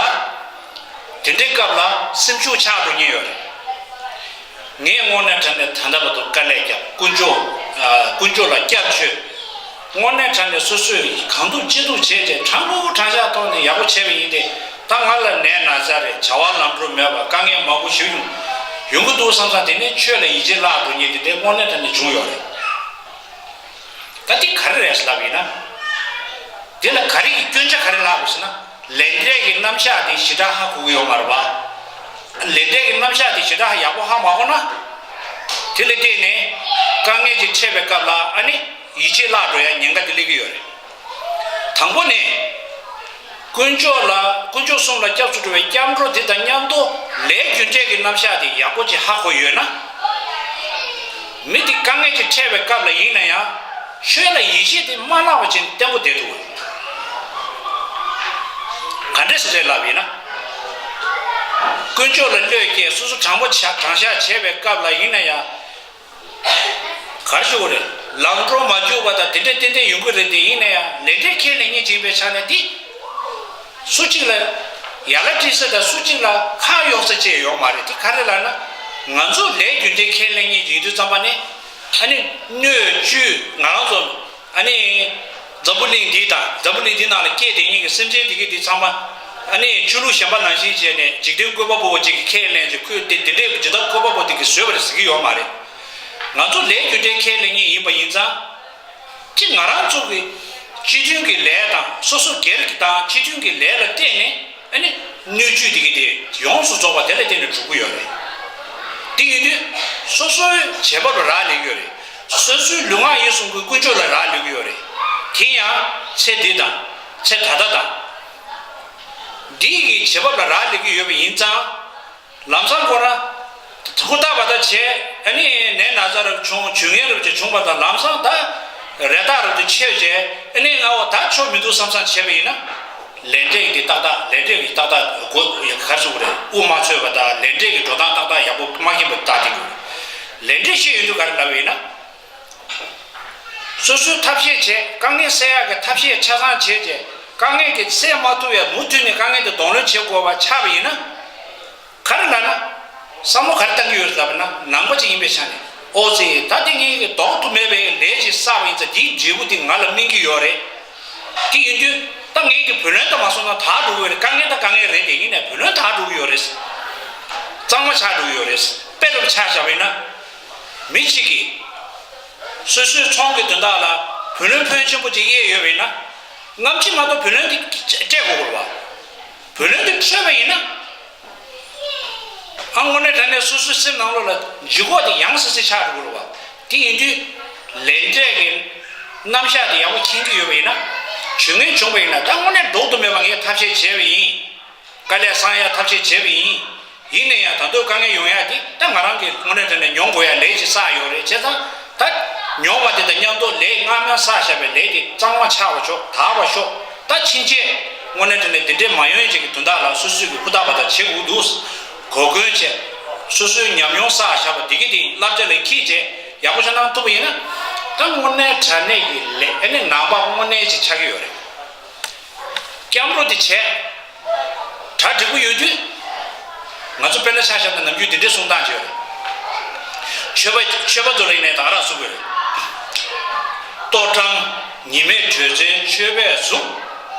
དེ་འདྲའི་སྐབས་ལ་སེམས་ཤུགས་ཆག་འགྲོ་མཁན་ཡོད་རེད། ངས་དངོས་གནས་དྲང་གནས་ད་ལྟ་བར་དུ་དཀའ་ལས་རྒྱབ། དཀོན་མཆོག་ཨ། དཀོན་མཆོག་ལ་སྐྱབས་བཅོལ། དངོས་གནས་དྲང་གནས་སོ་སོས་གང་ཐུབ་ཅི་ཐུབ་བྱས་བྱས། དྲང་པོ་དྲང་བཞག་ཐོག་ནས་ཡག་པོ་བྱས་པ་ཡིན་ཏེ། ད་ང་ལ་ནད་ན་ཚ་རེད། བྱ་བ་ལམ་འགྲོ་མེད་པ། དཀའ་ངལ་མང་པོ་ཞིག་ཡོང་ཡོང་གི་འདུག་བསམ་བསམ། དེ་ནས་ཆོས་ལ་ཡིད་ཆེས་བརླག་འགྲོ་མཁན་དེ་འདྲའི་དངོས་གནས་དྲང་གནས་བྱུང་ཡོད་རེད། ད་དེ་ག་རེ་རེད་ལབ་ཡིན་ན། དེ་ལ་ག་རེ་གི་སྐྱོན་ཆ་ག་རེ་ལབ་ཟེར་ན། ལས་འབྲས་ཀྱི་རྣམ་གཞག་དེ་ཞེ་དྲག་ཧ་གོ་གི་ཡོད་མ་རེད་པ། ལས་འབྲས་ཀྱི་རྣམ་གཞག་དེ་ཞེ་དྲག་ཡག་པོ་ཧ་མ་གོ་ན། དེ་ལ་བརྟེན་ནས་དཀའ་ངལ་ཅིག་འཕྲད་པའི་སྐབས་ལ། ཨ་ནི་ཡིད་ཆེས་བརླག་འགྲོ་ཡ་ཉེན་ཁ་དེ་སླེབས་ཀྱི་ཡོད་རེད། དང་པོ་ནས། དཀོན་མཆོག་ལ། དཀོན་མཆོག་གསུམ་ལ་སྐྱབས་སུ་འགྲོ་བའི་སྐྱབས་འགྲོ་དེ་དང་མཉམ་དུ་ལས་རྒྱུ་འབྲས་ཀྱི་རྣམ་གཞག་དེ་ཡག་པོ་ཅིག་ཧ་གོ་ཡོད་ན། མི་དེ་དཀའ་ངལ་ཅིག་འཕྲད་པའི་སྐབས་ལ་ཡིན་ན་ཡང་། ཆོས་ལ་ཡིད་ཆེས་དེ་མ་བརླག་པ་ཅིག་བརྟན་པོ་བསྡད་ཐུབ། ག་འདྲས་སེ་རེད་ལབ་ཡིན་ན། དཀོན་མཆོག་ལ་བློས་སྐྱེས། སོ་སོ་དྲང་པོ་ཆ་དྲང་བཞག་བྱས་པའི་སྐབས་ལ་ཡིན་ན་ཡང་། ག་རེ་ཞུ་དགོས་རེད། ལམ་འགྲོ་མ་རྒྱུག་པ་དང་དེ་འདྲས་ཏན་ཏན་ཡོང་གི་རེད་དེ། ཡིན་ན་ཡང་ལས་འབྲས་ཁས་ལེན་མཁན་ཅིག་ཡིན་པའི་ཆ་ནས་དེ། སུ་གཅིག་ལ་ཡ་ལ་སྤྲད་ས་དང་སུ་གཅིག་ལ་ཁ་གཡོག་ས་བཅས་ཡོད་མ་རེད། དེ་ག་རེ་ལབ་ན། ང་ཚོ་ལས་རྒྱུ་འབྲས་ཁས་ལེན་མཁན་ཅིག་ཡིན་དུས་ཙམ་པ་ནས། ཨ་ནི་སྣོད་བཅུད་ང་རང་ཚོ། ཨ་ནི་འཛམ་བུ་གླིང་འདི་དང་། འཛམ་བུ་གླིང་འདི་ནང་ལ་སྐྱེས་བསྡད་མཁན་གྱི་སེམས་ཅན་འདི་ག་འདི་ཚང་མ། ཨ་ནི་ཆོས་ལུགས་གཞན་པ་ནང་བཞིན་བྱས་ནས་འཇིག་རྟེན་བཀོད་པ་པོ་ཅིག་གིས་ཁས་ལེན་བྱས། ཁོས་དེ་དེ་འདྲའི་འཇིག་རྟེན་བཀོད་པ་པོ་དེ་གིས་བཟོས་པ་རེད་ཟེར་གྱི་ཡོད་མ་རེད། ང་ཚོ་ལས་རྒྱུ་འབྲས་ཁས་ལེན་མཁན་ཡིན་པ་ཡིན་ཙང་། གཅིག་ང་རང་ཚོ་གི་སྤྱི་མཐུན་གྱི་ལས་དང་། སོ་སོ་སྒེར་གྱི་དང་སྤྱི་མཐུན་གྱི་ལས་ལ་བརྟེན་ནས། ཨ་ནི་སྣོད་བཅུད་དེ་ག་དེ་ཡོངས་སུ་རྫོགས་པ་དེ་ལ་བརྟེན་ནས་གྲུབ་ཀྱི་ཡོད་རེད། དེ་ཡིན་དུས་སོ་སོའི་བྱེད་པ་ལ་རག་ལས་ཀྱི་ཡོད་རེད། སོ་སོའི་ལུས་ངག་ཡིད་གསུམ་གྱི་ཀུན་སྤྱོད་ལ་རག་ལས་ཀྱི་ཡོད་རེད། དེ་ཡང་ཚེ་འདི་དང་ཚེ་ད་ལྟ་དང་། འདི་ཡི་བྱེད་བབ་ལ་རག་ལས་ཀྱི་ཡོད་པ་ཡིན་ཙང་། ལམ་སང་ཁོ་རང་ཧུར་ཐག་བ་ཐག་བྱས། ཨ་ནི་ནད་ན་ཚ་རབ་བྱུང་། བྱུང་ངན་རབ་ཅིག་བྱུང་བ་དང་། ལམ་སང་ད་རེ་ཐག་རབ་ཏུ་ཆད་བྱས། ཨ་ནི་ང་འོ་ད་ཆོ་མི་འདུག་བསམ་བསམ་བྱས་པ་ཡིན་ན། ལས་འབྲས་ཀྱི་ཏག་ཏག་ལས་འབྲས་ཀྱི་ཏག་ཏག་གོ་ག་རེ་ཟེར་དགོས་རེད། དབུ་མ་ཚོས་པ་དང་ལས་འབྲས་ཀྱི་འགྲོ་སྟངས་ཏག་ཏག་ཡག་པོ་མ་མཁྱེན་པ་ལྟ་དེ་དགོས། ལས་འབྲས་ཤེས་ཡོང་དུས་ག་རེ་ལབ་ཡིན་ན། སོ་སོའི་ཐབས་ཤེས་བྱས། དཀའ་ངལ་སེལ་ཡག་གི་ཐབས་ཤེས་ཆ་ཚང་བྱས་རྗེས། དཀའ་ངལ་དེ་སེལ་མ་ཐུབ་པའི་མུ་མཐུད་ནས་དཀའ་ངལ་དེ་གདོང་ལེན་བྱེད་དགོས་པ་ཆགས་པ་ཡིན་ན། ག་རེ་ལབ་ན། བསམ་བློ་ག་རེ་བཏང་གི་ཡོད་ལབ་ན། ནང་པ་ཅིག་ཡིན་པའི་ཆ་ནས། ཨོ་ཙི། ད་དེ་ངས་ཀྱི་ལྡོག་ཏུ་མེད་པའི་ལས་ཅིག་བསགས་པ་ཡིན་ཙང་། དེའི་འབྲས་བུ་དེ་ང་ལ་སྨིན་གྱི་ཡོད་རེད། དེ་ཡིན་དུས་ད་ངས་ཀྱི་བུ་ལོན་ད་མ་སོང་ན་དག་འགྲོ་གི་ཡོད་རེད། དཀའ་ངལ་ད་དཀའ་ངལ་རེད། དེ་ཡིན་ནའི་བུ་ལོན་དག་འགྲོ་གི་ཡོད་རེད། གཙང་མ་ཆགས་འགྲོ་གི་ཡོད་རེད། དཔེ་རུ་ཆ་བཞག་པ་ཡིན་ན། མི་གཅིག་གིས་སོ་སོའི་ཚོང་གི་དོན་དག་ལ་བུ་ལོན་ཕོན་ཆེན་པོ་ཅིག་གཡར་ཡོད་པ་ཡིན་ན། སྔ་ཕྱི་མ་གཏོགས་བུ་ལོན་དེ་སྤྲད་དགོས་རེད་བ། བུ་ལོན་དེ་འཕྲོད་པ་ཡིན་ན། ཨ། དངོས་གནས་དྲང་གནས་སོ་སོའི་སེམས་ནང་ལོགས་ལ་ལྗིད་ཁོག་དེ་ཡང་སེ་སེ་ཆགས་འགྲོ་གི་རེད་བ། དེ་ཡིན་དུས་ལས་འབྲས་ཀྱི་རྣམ་གཞག་དེ་ཡག་པོ་མཁྱེན་གྱི་ཡོད་པ་ཡིན་ན། ཇུས་ངན་བྱུང་བ་ཡིན་ན། ད་དངོས་གནས་ལྡོག་ཏུ་མེད་པ་ངས་ཐབས་ཤེས་བྱས་པ་ཡིན། དཀའ་ལས་བསགས་ཡག་ཐབས་ཤེས་བྱས་པ་ཡིན། ཡིན་ན་ཡང་ད་དུང་དཀའ་ངལ་ཡོང་ཡག་དེ་ད་ང་རང་གིས་དངོས་གནས་དྲང་གནས་མྱོང་དགོས་ཡག་ལས་ཅིག་བསགས་ཡོད་རེད། བྱས་ཙང་ད་མྱོང་བ་དེ་དང་མཉམ་དུ་ལས་སྔ་མ་བསགས་བཞག་པའི་ལས་དེ་གཙང་མ་ཆགས་པ་ཆོག་དག་པ་ཤོག་ད་ཕྱིན་ཆད་དངོས་གནས་དྲང་གནས་འདི་འདྲས་མ་ཡོང་ཡག་ཅིག་གི་དོན་དག་ལ་སོ་སོས་ཀྱི་ཧུར་ཐག་བ་ཐག་བྱེད་དགོས་འདུག་གོ་སྐོན་བྱས། སོ་སོའི་ཉམས་མྱོང་བསགས་བཞག་པ་དེ་གི་དེ་བསླབ་བྱ་ལ་འཁྱེར་བྱས་ཡག་པོ་ཞིག་གནང་ཐུབ་པ་ཡིན་ན། ད་དངོས་གནས་དྲང་གནས་ཀྱི་ལས། ཨ་ནི་ནང་པ་དངོས་གནས་ཅིག་ཆགས་ཀྱི་ཡོད་རེད། སྐྱབས་འགྲོ་དེ་བྱས། གྲ་འགྲིག་པོ་ཡོད་དུས། ང་ཚོ་དཔེར་ན་ཆ་བཞག་ན་ནམ་རྒྱུན་འདི་འདྲའི་གསུང་སྟངས་ཅིག་ཡོད་རེད། ཆོས་པ་ཆོས་པ་ཚོ་ལ་ཡིན་ནའི་ད་ག་རང་གསུང་གི་རེད། ལྟོ་འགྲངས་ཉི་མས་དྲོད་ཚན་ཆོས་པས་གཟུགས།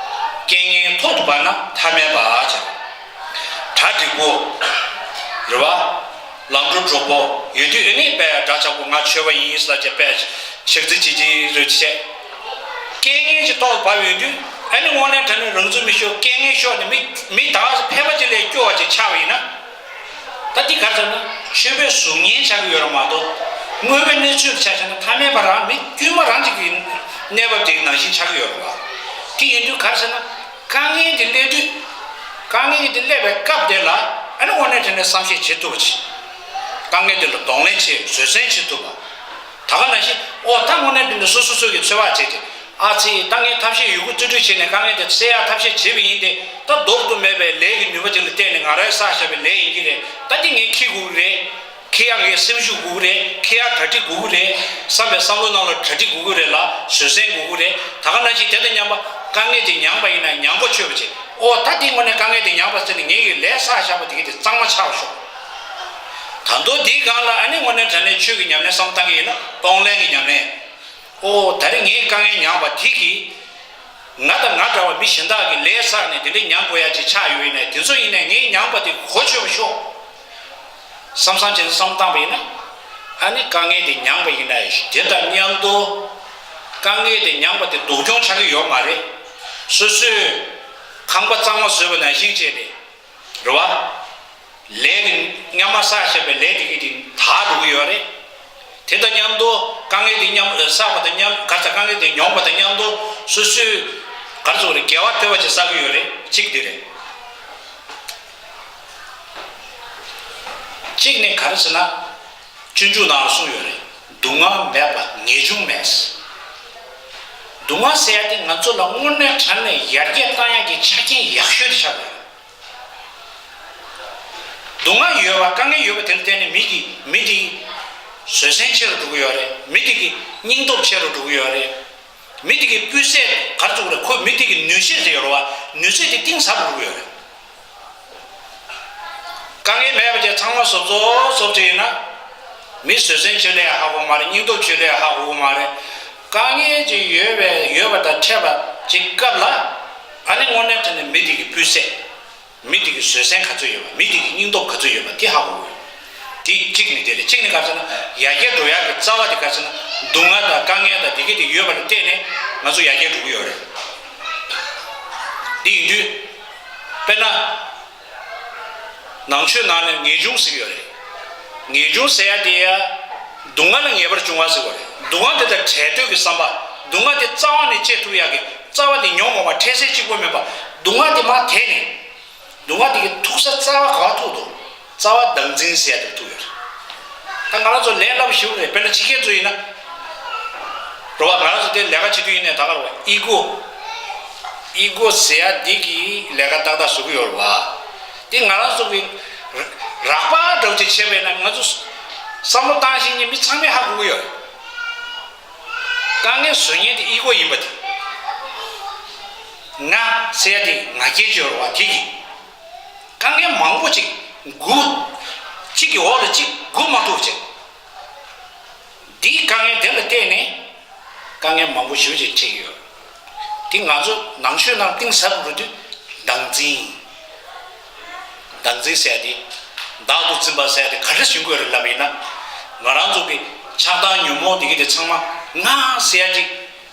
རྐྱེན་ངན་ཐོག་ཏུ་བབས་ན་ཐ་མལ་པ་ཟེར། གྲ་འགྲིག་པོ། རེད་བ། ལམ་འགྲོ་གྲོགས་པོ་ཡོད་དུས། ཨ་ནི་དཔེ་འདྲ་ཆགས་པོ་ང་ཆོས་པ་ཡིན་ཟེར་ལབ་བྱས་དཔེ་ཆགས་ཚུལ་བྱེད་ཀྱི་རེད་བྱས། རྐྱེན་ངན་གྱི་ཐོག་ཏུ་བབས་ཡོང་དུས། ཨ་ནི་དངོས་གནས་དྲང་གནས་རང་ཚུགས་མི་ཤོར། རྐྱེན་ངན་ཤོར་ནས་མི་མི་ད་ཕལ་པ་ཅིག་ལ་སྐྱོ་བ་ཅིག་ཆགས་པ་ཡིན་ན། ད་འདི་ག་རེ་ཟེར་ན། ཆོས་པའི་གཟུགས་བརྙན་ཆགས་ཀྱི་ཡོད་རེད་མ་གཏོགས། དངོས་པོའི་གནས་ཚུལ་ཆ་བཞག་ན་ཐ་མལ་པ་རང་མི་དཀྱུས་མ་རང་གཅིག་གི་གནས་བབ་དེ་ནང་བཞིན་ཆགས་ཀྱི་ཡོད་རེད་བ། དེ་ཡིན་དུས་ག་རེ་ཟེར་ན། དཀའ་ངལ་དེ་སླེབས་དུས། དཀའ་ངལ་དེ་སླེབས་པའི་སྐབས་དེ་ལ། ཨ་ནི་དངོས་གནས་དྲང་གནས་བསམ་ཤེས་བྱེད་ཐུབ་པ་བྱེད། དཀའ་ངལ་དེ་ལ་གདོང་ལེན་བྱེད། བཟོད་བསྲན་བྱེད་ཐུབ་པ། ད་ག་ནང་བཞིན། ཨོ་ད་དངོས་གནས་དྲང་གནས་སོ་སོ་སོ་གི་འཚོ་བ་བྱེད་དེ། ཨ་ཙི། ད་ངས་ཐབས་ཤེས་ཡོད་རྒུ་རྩིས་སྤྲོད་བྱས་ནས་དཀའ་ངལ་དེ་སེལ་ཡག་ཐབས་ཤེས་བྱས་པ་ཡིན་ཏེ། ད་ལྡོག་ཏུ་མེད་པའི་ལས་ཀྱི་ནུས་པ་ཅིག་ལ་བརྟེན་ནས་ང་རང་བསགས་བཞག་པའི་ལས་ཡིན་གྱི་རེད། ད་འདི་ངས་འཁྱེར་དགོས་ཀྱི་རེད། འཁྱེར་ཡག་ངའི་སེམས་ཤུགས་དགོས་ཀྱི་རེད། འཁྱེར་ཡག་གྲ་སྒྲིག་དགོས་ཀྱི་རེད། བསམ་པའི་བསམ་བློ་ནང་ལ་གྲ་སྒྲིག་དགོས་ཀྱི་རེད་ལ། བཟོད་བསྲན་དགོས་ཀྱི་རེད། ད་ག་ནང་བཞིན་དེ་དང་མཉམ་པ་དཀའ་ངལ་དེ་མྱངས་པ་ཡིན་ན་མྱངས་པ་ཆོད་པ་བྱེད། ཨོ་ད་འདི་དངོས་གནས་དཀའ་ངལ་དེ་མྱངས་པ་ཟེར་ནས་ངས་ཀྱི་ལས་བསགས་བཞག་པ་དེ་གི་དེ་གཙང་མ་ཆགས་པ་ཤོག་ད་དུང་དེའི་སྒང་ལ་ཨ་ནི་དངོས་གནས་དྲང་གནས་ཆོས་ཀྱི་ཉམས་ལེན་བསམ་བློ་བཏང་གི་ཡིན་ན། གཏོང་ལེན་གྱི་ཉམས་ལེན། ཨོ་ད་རེས་ངས་དཀའ་ངལ་མྱངས་པ་དེ་གིས། ང་དང་ང་འདྲ་བ་མི་གཞན་དག་གིས་ལས་བསགས་ནས་དེ་འདྲ་མྱང་དགོས་ཡ་ཅིག་ཆགས་ཡོད་ཡིན་ནའི། དེ་ཚོ་ཡིན་ནའི་ངས་མྱངས་པ་དེ་གོ་ཆོད་པ་ཤོག་བསམ་བསམ་བྱས་ནས་བསམ་བློ་བཏང་པ་ཡིན་ན། ཨ་ནི་དཀའ་ངལ་དེ་མྱངས་པ་ཡིན་ནའི་དེ་དང་མཉམ་དུ། དཀའ་ངལ་དེ་མྱངས་པ་དེ་སྡུག་གྱོང་ཆགས་ཀྱི་ཡོད་མ་རེད། སོ་སོས་ཁང་པ་གཙང་མ་བཟོས་པ་ནང་བཞིན་བྱས་ཏེ། རེད་བ། ལས་ཀྱི་སྔ་མ་བསགས་བཞག་པའི་ལས་དེ་གི་དེ་དག་འགྲོ་གི་ཡོད་རེད། དེ་དང་མཉམ་དུ་དཀའ་ངལ་དེ་མཉམ་བསགས་པ་དང་མཉམ། ག་རེ་ཟེར། དཀའ་ངལ་དེ་མྱོང་བ་དང་མཉམ་དུ་སོ་སོའི་ག་རེ་ཟེར་དགོས་རེད། དགེ་བ་འཕེལ་བ་ཅིག་བསགས་ཀྱི་ཡོད་རེད། གཅིག་དེ་རེད། གཅིག་ནི་ག་རེ་ཟེར་ན། སྤྱོད་འཇུག་ནང་ལ་གསུངས་ཡོད་རེད། སྡུག་བསྔལ་མེད་པར་ངེས་འབྱུང་མེད། སྡུག་བསྔལ་ཟེར་ཡ་དེ་ང་ཚོ་ལ་དངོས་གནས་དྲང་གནས་ཡར་རྒྱས་བཏང་ཡག་གི་ཆ་རྐྱེན་ཡག་ཤོས་དེ་ཆགས་ཡོད་རེད། སྡུག་བསྔལ་ཡོད་པ། དཀའ་ངལ་ཡོད་པ་དེ་ལ་བརྟེན་ནས་མི་གི། མི་དེ་གི་བཟོད་བསྲན་ཆེ་རུ་འགྲོ་གི་ཡོད་རེད། མི་དེ་གི་སྙིང་སྟོབས་ཆེ་རུ་འགྲོ་གི་ཡོད་རེད། མི་དེ་གི་སྤུས་ཚད་ག་རེ་ཟེར་དགོས་རེད། ཁོ་མི་དེ་གི་ནུས་ཤེས་དེ་ཡོད་རེད་བ། ནུས་ཚད་དེ་གཏིང་ཟབ་རུ་འགྲོ་གི་ཡོད་རེད། དཀའ་ངལ་མེད་པ་བྱས་ཚང་མ་བཟོ་བཟོ་བཟོ་བྱས་ཡིན་ན། མི་བཟོད་བསྲན་ཆེ་ལ་ཡང་ཧ་གོ་མ་རེད། སྙིང་སྟོབས་ཆེ་ལ་ཡང་ཧ་གོ་གི་མ་རེད། དཀའ་ངལ་ཅིག་ཡོད་པའི། ཡོད་པ་དང་འཕྲད་པ་ཅིག་སྐབས་ལ། ཨ་ནི་དངོས་གནས་དྲང་གནས་མི་དེ་གི་སྤུས་ཚད། མི་དེ་གི་བཟོད་བསྲན་ག་ཚོད་ཡོད་པ། མི་དེ་གི་སྙིང་སྟོབས་ག་ཚོད་ཡོད་པ་དེ་ཧ་གོ་དགོས། དེ་གཅིག་ནི་དེ་རེད། གཅིག་ནི་ག་རེ་ཟེར་ན། ཡར་རྒྱས་འགྲོ་ཡག་གི་རྩ་བ་དེ་ག་རེ་ཟེར་ན། སྡུག་བསྔལ་དང་དཀའ་ངལ་དང་དེ་གི་དེ་ཡོད་པ་ལ་བརྟེན་ནས་ང་ཚོ་ཡར་རྒྱས་འགྲོ་གི་ཡོད་རེད། དེ་ཡིན་དུས། དཔེར་ན། ནང་ཆོས་ནང་ནས་ངེས་འབྱུང་ཟེར་གྱི་ཡོད་རེད། ངེས་འབྱུང་ཟེར་ཡ་དེ་ཡ། སྡུག་བསྔལ་ལ་ངེས་པར་འབྱུང་བ་ཟེར་བ་རེད། སྡུག་བསྔལ་དེ་དང་བྲལ་འདོད་ཀྱི་བསམ་པ། སྡུག་བསྔལ་དེ་རྩ་བ་ནས་བཅད་ཐུབ་ཡག་གི། རྩ་བ་ནས་མྱོང་མ་མྱོང་བ་འཕྲལ་སེལ་གཅིག་པོ་མིན་པ། སྡུག་བསྔལ་དེ་མར་དེད་ནས། སྡུག་བསྔལ་དེ་གི་ཐུག་ས་རྩ་བ་ག་བ་ཐུག་འདུག་རྩ་བ་བདག་འཛིན་ཟེར་ཡ་དེར་ཐུག་ཡོད་རེད། ད་ང་རང་ཚོ་ལས་སླ་པོ་ཞེ་པོ་རེད། དཔེར་ན་ཕྱི་རྒྱལ་ཚོ་ཡིན་ན། རེད་བ། ང་རང་ཚོ་དེ་ལས་ཀ་བྱེད་དུས་ཡིན་ནའི་ད་ག་རེད་བ། ཨི་གོ། ཨི་གོ་ཟེར་ཡ་འདི་གི་ལས་ཀ་ཏག་ཏག་བཟོ་གི་ཡོད་རེད་བ། དེ་ང་རང་ཚོ་གི་རགས་པ་འདྲ་བོ་ཅིག་བྱས་པས་ན། ང་ཚོ་བསམ་བློ་བཏང་ཤེས་མཁན་མི་ཚང་མས་ཧ་གོ་གི་ཡོད་རེད། དཀའ་ངལ་བཟོ་མཁན་དེ་ཨི་གོ་ཡིན་པ་དེ། ང་ཟེར་ཡ་དེ་ང་རྒྱལ་ཅིག་ཡོད་རེད་བ། དེ་གིས་དཀའ་ངལ་མང་པོ་ཅིག་འགུལ། གཅིག་གི་འོག་ལ་གཅིག་འགུལ་མ་ཐུབ་བྱས། འདིའི་དཀའ་ངལ་དེ་ལ་བརྟེན་ནས་དཀའ་ངལ་མང་པོ་ཞེ་པོ་ཅིག་འཕྲད་ཀྱི་ཡོད། དེ་ང་ཚོ་ནང་ཆོས་ནང་གཏིང་ཟབ་རུ་དུས་བདག་འཛིན། བདག་འཛིན་ཟེར་ཡ་དེ། བདག་ཏུ་འཛིན་པ་ཟེར་ཡ་དེ་ག་འདྲ་ཞིག་དགོས་རེད་ལབ་ཡིན་ན། ང་རང་ཚོ་གི་ཆགས་སྡང་ཉོན་མོངས་དེ་གི་དེ་ཚང་མ་ང་ཟེར་ཡ་ཅིག་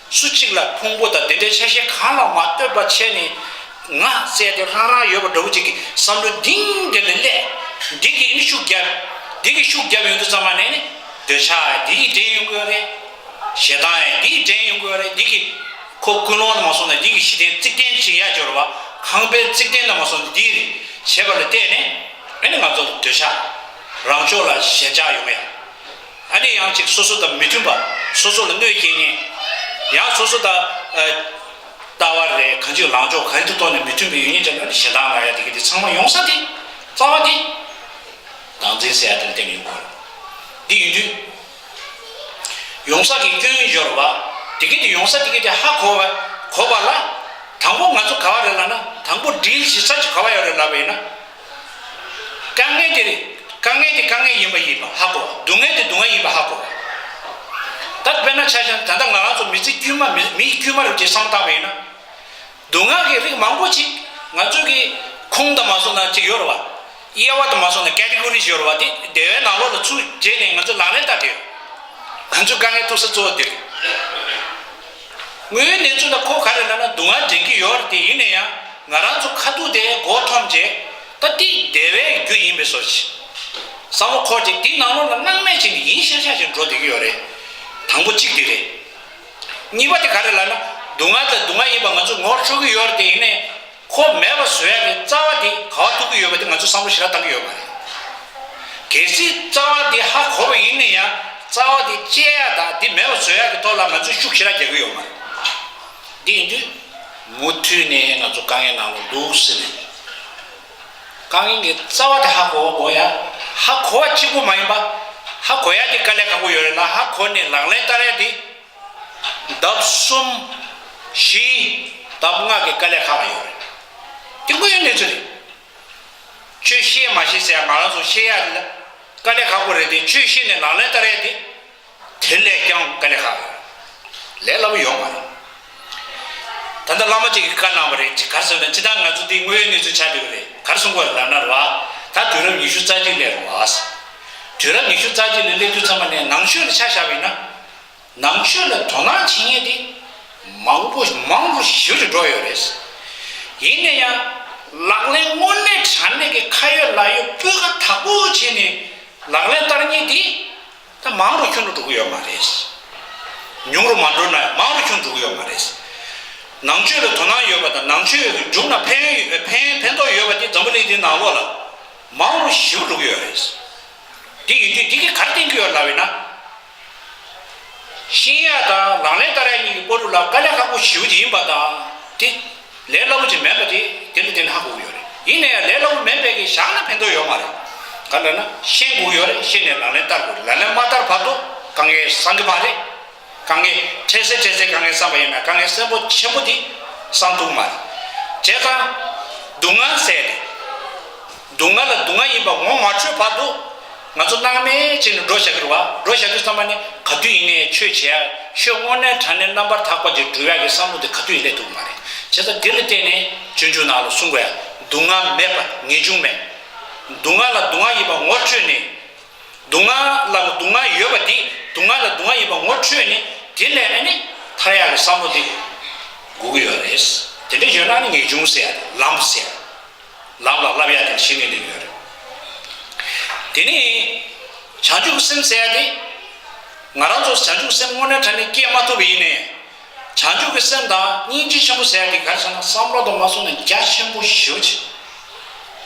སུ་གཅིག་ལ་ཕུང་པོ་དང་དེ་འདྲའི་ཆ་ཤས་གང་ལ་མ་ལྟོས་པ་བྱས་ནས། ང་ཟེར་ཡ་དེ་རང་རང་ཡོད་པ་འདྲ་བོ་ཅིག་གི་བསམ་བློ་གཏིང་དེ་ལ་སླེབས། འདི་གི་ཨ་ནི་ཤུགས་རྒྱབ། འདི་གི་ཤུགས་རྒྱབ་ཡོང་དུས་ཙམ་པ་ནས་ནི། འདོད་ཆགས་འདི་ཡིས་འདྲེན་ཡོང་གི་ཡོད་རེད། ཞེ་སྡང་ཡང་འདི་ཡིས་འདྲེན་ཡོང་གི་ཡོད་རེད། འདི་གི་ཁོ་ཀུན་སློང་དུ་མ་སོང་ན། འདི་གི་གཞི་རྟེན་རྩིག་རྟེན་ཞིག་ཡར་འབྱོར་བ། ཁང་པའི་རྩིག་རྟེན་དུ་མ་སོང་ན། འདི་རེད་བྱས་པ་ལ་བརྟེན་ནས། ཨ་ནི་ང་ཚོ་ལ་འདོད་ཆགས། རང་ཕྱོགས་ལ་ཞེན་ཆགས་ཡོང་ཡ། ཨ་ནི་ཡང་ཅིག་སོ་སོ་དང་མི་མཐུན་པ། སོ་སོ་ལ་གནོད་སྐྱེལ་མཁན། ཡང་སོ་སོ་དང་། ཨ། ལྟ་བ་རེད། གང་ཅིའི་ལངས་ཕྱོགས་ག་རེ་དེ་ཐོག་ནས་མི་མཐུན་པའི་ཡོད་མཁན་ཅན་ལ་ནི་ཞེ་སྡང་ལབ་ཡ་དེ་གི་དེ་ཚང་མ་ཡོང་ས་དེ། རྩ་བ་དེ། བདག་འཛིན་ཟེར་ཡ་དེ་ལ་བརྟེན་ནས་ཡོང་གི་ཡོད་རེད། འདི་ཡིན་དུས། ཡོང་ས་གི་སྐྱོན་ཡོད་རེད་བ། དེ་གི་དེ་ཡོང་ས་དེ་གི་དེ་ཧ་གོ་བ། གོ་བ་ལ། དང་པོ་ང་ཚོ་ག་བ་རེད་ལབ་ན། དང་པོ་སྒྲིལ་བྱེད་ས་ཅིག་ག་བ་ཡོད་རེད་ལབ་པ་ཡིན་ན། དཀའ་ངལ་དེ་རེད། དཀའ་ངལ་དེ་དཀའ་ངལ་ཡིན་པ་ཡིན་པ་ཧ་གོ། སྡུག་བསྔལ་དེ་སྡུག་བསྔལ་ཡིན་པ་ཧ་གོ། ད་དཔེར་ན་ཆ་བཞག་ན། ད་ལྟ་ང་རང་ཚོ་མི་ཚེ་དཀྱུས་མ། མི་མི་དཀྱུས་མ་རེད་ཅེས་བསམ་བློ་བཏང་བ་ཡིན་ན། སྡུག་བསྔལ་གྱི་རིགས་མང་པོ་ཅིག་ང་ཚོ་གི་ཁུངས་དང་མ་སོང་ན་ཅིག་ཡོད་རེད་བ། དབྱེ་བ་དང་མ་སོང་ན་ཀེ་ཊི་གོ་རི་ཞིག་ཡོད་རེད་བ། དེ་སྡེ་བའི་ནང་ལོགས་ལ་ཚུར་བྱས་ནས་ང་ཚོ་ལག་ལེན་བསྟར་བསྡད་ཡོད། ང་ཚོའི་དཀའ་ངལ་ཐུག་ས་གཙོ་བོ་དེ་རེད། དངོས་ཡོད་གནས་ཚུལ་ལ་ཁོ་ག་རེ་ལབ་ན། སྡུག་བསྔལ་འདྲེན་གྱི་ཡོད་རེད་དེ། ཡིན་ན་ཡང་ང་རང་ཚོ་ཁ་ཐུག་དེ་མགོ་འཐོམས་བྱས། ད་དེ་སྡེ་བའི་རྒྱུ་ཡིན་པའི་བཟོ་ཞིག་བསམ་བློ་འཁོར་བྱས། དེའི་ནང་ལོགས་ལ་སྣང་མེད་བྱས་ནས་ཡིན་ཤག་ཤག་བྱས་འགྲོ་བསྡད་ཀྱི་ཡོད་རེད། དང་པོ་གཅིག་དེ་རེད། གཉིས་པ་དེ་ག་རེ་ལབ་ན། སྡུག་བསྔལ་དེ་སྡུག་བསྔལ་ཡིན་པ་ང་ཚོས་ངོ་འཕྲོད་ཀྱི་ཡོད་རེད་དེ། ཡིན་ནའི་ཁོ་མེད་པ་བཟོ་ཡག་གི་རྩ་བ་དེ་ག་བ་ཐུག་གི་ཡོད་པ་དེ་ང་ཚོས་བསམ་བློ་ཞེ་དྲག་བཏང་གི་ཡོད་མ་རེད། གལ་སྲིད་རྩ་བ་དེ་ཧ་གོ་བ་ཡིན་ན་ཡང་། རྩ་བ་དེ་བཅད་ཡག་དང་དེ་མེད་པ་བཟོ་ཡག་གི་ཐོག་ལ་ང་ཚོས་ཤུགས་ཞེ་དྲག་རྒྱག་གི་ཡོད་མ་རེད། དེ་ཡིན་དུས་མུ་མཐུད་ནས་ང་ཚོ་དཀའ་ངལ་ནང་ལ་འདུག་ཟེར་ནས། དཀའ་ངལ་གྱི་རྩ་བ་དེ་ཧ་གོ་དགོས་ཡ། ཧ་གོ་བ་གཅིག་པུ་མ་ཡིན་པ། ཧ་གོ་ཡ་དེ་དཀའ་ལས་ཁག་པོ་ཡོད་རེད་ལ། ཧ་གོ་ནས་ལག་ལེན་བསྟར་ཡ་དེ། ལྡབ་གསུམ། བཞི། ལྡབ་ལྔ་གི་དཀའ་ལས་ཁག་པོ་ཡོད་རེད། དེ་དངོས་ཡོད་གནས་ཚུལ་རེད། ཆོས་ཤེས་མ་ཤེས་ཟེར་ཡ། ང་རང་ཚོ་ཤེས་ཡ་དེ་དཀའ་ལས་ཁག་པོ་རེད་དེ། ཆོས་ཤེས་ནས་ལག་ལེན་བསྟར་ཡ་དེ། དེ་ལས་ཀྱང་དཀའ་ལས་ཁག་ཡོད། ལས་སླ་པོ་ཡོད་མ་རེད། ད་ལྟ་བླ་མ་གཅིག་གིས་བཀའ་གནང་བ་རེད། ག་རེ་ཟེར་ན། སྤྱིར་བཏང་ང་ཚོ་འདི་དངོས་ཡོད་གནས་ཚུལ་ཆགས་བསྡད་པ་རེད། ག་རེ་གསུང་གི་ཡོད་རེད་ལབ་ན་རེད་བ། ད་དུས་རབས་ཉི་ཤུ་རྩ་གཅིག་སླེབས་རེད་བ། དུས་རབས་ཉི་ཤུ་རྩ་གཅིག་ལ་སླེབས་དུས་ཙམ་པ་ནས་ནང་ཆོས་ལ་ཆ་བཞག་པ་ཡིན་ན། ནང་ཆོས་ལ་དོ་སྣང་བྱེད་མཁན་དེ་མང་པོ་མང་རུ་ཞེ་པོ་ཅིག་འགྲོ་ཡོད་རེད། ཡིན་ན་ཡང་ལག་ལེན་དངོས་གནས་དྲང་གནས་ཀྱི་ཁ་ཡོད་ལག་ཡོད་སྤུས་ཀ་དག་པོ་བྱས་ནས་ལག་ལེན་བསྟར་མཁན་དེ། ད་མང་རུ་ཁྱོན་དུ་འགྲོ་གི་ཡོད་མ་རེད། ཉུང་རུ་མ་འགྲོ་ན་མང་རུ་ཁྱོན་འགྲོ་གི་ཡོད་མ་རེད། ནང་ཆོས་ལ་དོ་སྣང་ཡོད་པ་དང་། ནང་ཆོས་ཀྱི་རྒྱུད་ལ་ཕན་ཡོན་ཕན་ཕན་ཐོགས་ཡོད་པ་དེ་འཛམ་བུ་གླིང་འདིའི་ནང་ལོགས་ལ་མང་རུ་ཞེ་པོ་འགྲོ་གི་ཡོད་རེད། དེ་ཡིན་དུས་འདི་གིས་ག་རེ་བསྟན་གྱི་ཡོད་ལབ་ཡིན་ན། ཤེས་ཡ་དང་ལག་ལེན་བསྟར་ཡ་གཉིས་ཀྱི་བར་དུ་ལ་དཀའ་ལས་ཁག་པོ་ཞེ་པོ་ཅིག་ཡིན་པ་དང་། དེ་ལས་སླ་པོ་ཅིག་མིན་པ་དེ་དེ་ལ་བརྟེན་ནས་ཧ་གོ་གི་ཡོད་རེད། ཡིན་ན་ཡང་ལས་སླ་པོ་མིན་པའི་གི་བཞག་ན་ཕན་ཐོགས་ཡོད་མ་རེད། གང་ལབ་ན་ཤེས་དགོས་ཀྱི་ཡོད་རེད། ཤེས་ནས་ལག་ལེན་བསྟར་དགོས་རེད། ལག་ལེན་མ་བསྟར་བར་དུ་དཀའ་ངལ་སངས་ཀྱི་མ་རེད། དཀའ་ངལ་འཕྲལ་སེལ་འཕྲལ་སེལ་དཀའ་ངལ་སངས་པ་ཡིན་ན། དཀའ་ངལ་གསོན་པོ་ཆེན་པོ་དེ་སངས་ཐུབ་ཀྱི་མ་རེད། བྱས་ཙང་སྡུག་བསྔལ་ཟེར་ཏེ། སྡུག་བསྔལ་ལ་སྡུག་བསྔལ་ཡིན་པ་ངོ་མ་འཕྲོད་བར་དུ་ང་ཚོ་སྣང་མེད་བྱས་ནས་འགྲོ་བཞག་གི་རེད་བ། འགྲོ་བཞག་དུས་ཙམ་པ་ནི་ག་དུས་ཡིན་ནའི་ཆོས་བྱེད་ཡ། ཆོས་དངོས་གནས་དྲང་གནས་རྣམ་པར་དག་པ་ཅིག་སྒྲུབ་ཡ་གི་བསམ་བློ་དེ་ག་དུས་ཡིན་སླེབས་ཐུབ་ཀྱི་མ་རེད། བྱས་ཙང་འདི་ལ་བརྟེན་ནས་སྤྱོད་འཇུག་ནང་ལ་གསུང་དགོས་ཡ། སྡུག་བསྔལ་མེད་པ་ངེས་འབྱུང་མེད། སྡུག་བསྔལ་ལ་སྡུག་བསྔལ་ཡིན་པ་ངོ་འཕྲོད་ནས། སྡུག་བསྔལ་ལ་སྡུག་བསྔལ་ཡོད་པ་འདི། སྡུག་བསྔལ་ལ་སྡུག་བསྔལ་ཡིན་པ་ངོ་འཕྲོད་ནས། དེ་ལས་ཨ་ནི་ཐར་ཡག་གི་བསམ་བློ་འདི་དགོས་ཀྱི་ཡོད་རེད། དེ་འདྲ་ཡོད་ན་ཨ་ནི་ངེས་འབྱུང་ཟེར་ཡ་དེ། ལམ་ཟེར་ཡ། ལམ་ལ་བསླབ་ཡ་དེ་གཞི་ནས་སླེབས་ཡོད་རེད། དེ་ནས་བྱང་ཆུབ་སེམས་ཟེར་ཡ་དེ། ང་རང་ཚོ་བྱང་ཆུབ་སེམས་དངོས་གནས་དྲང་གནས་སྐྱེ་མ་ཐུབ་པ་ཡིན་ནའི། བྱང་ཆུབ་ཀྱི་སེམས་དང་སྙིང་རྗེ་ཆེན་པོ་ཟེར་ཡ་དེ་ག་རེ་ཟེར་ན་བསམ་བློ་དང་མ་སོང་ནས་རྒྱ་ཆེན་པོ་ཞེ་པོ་ཅིག་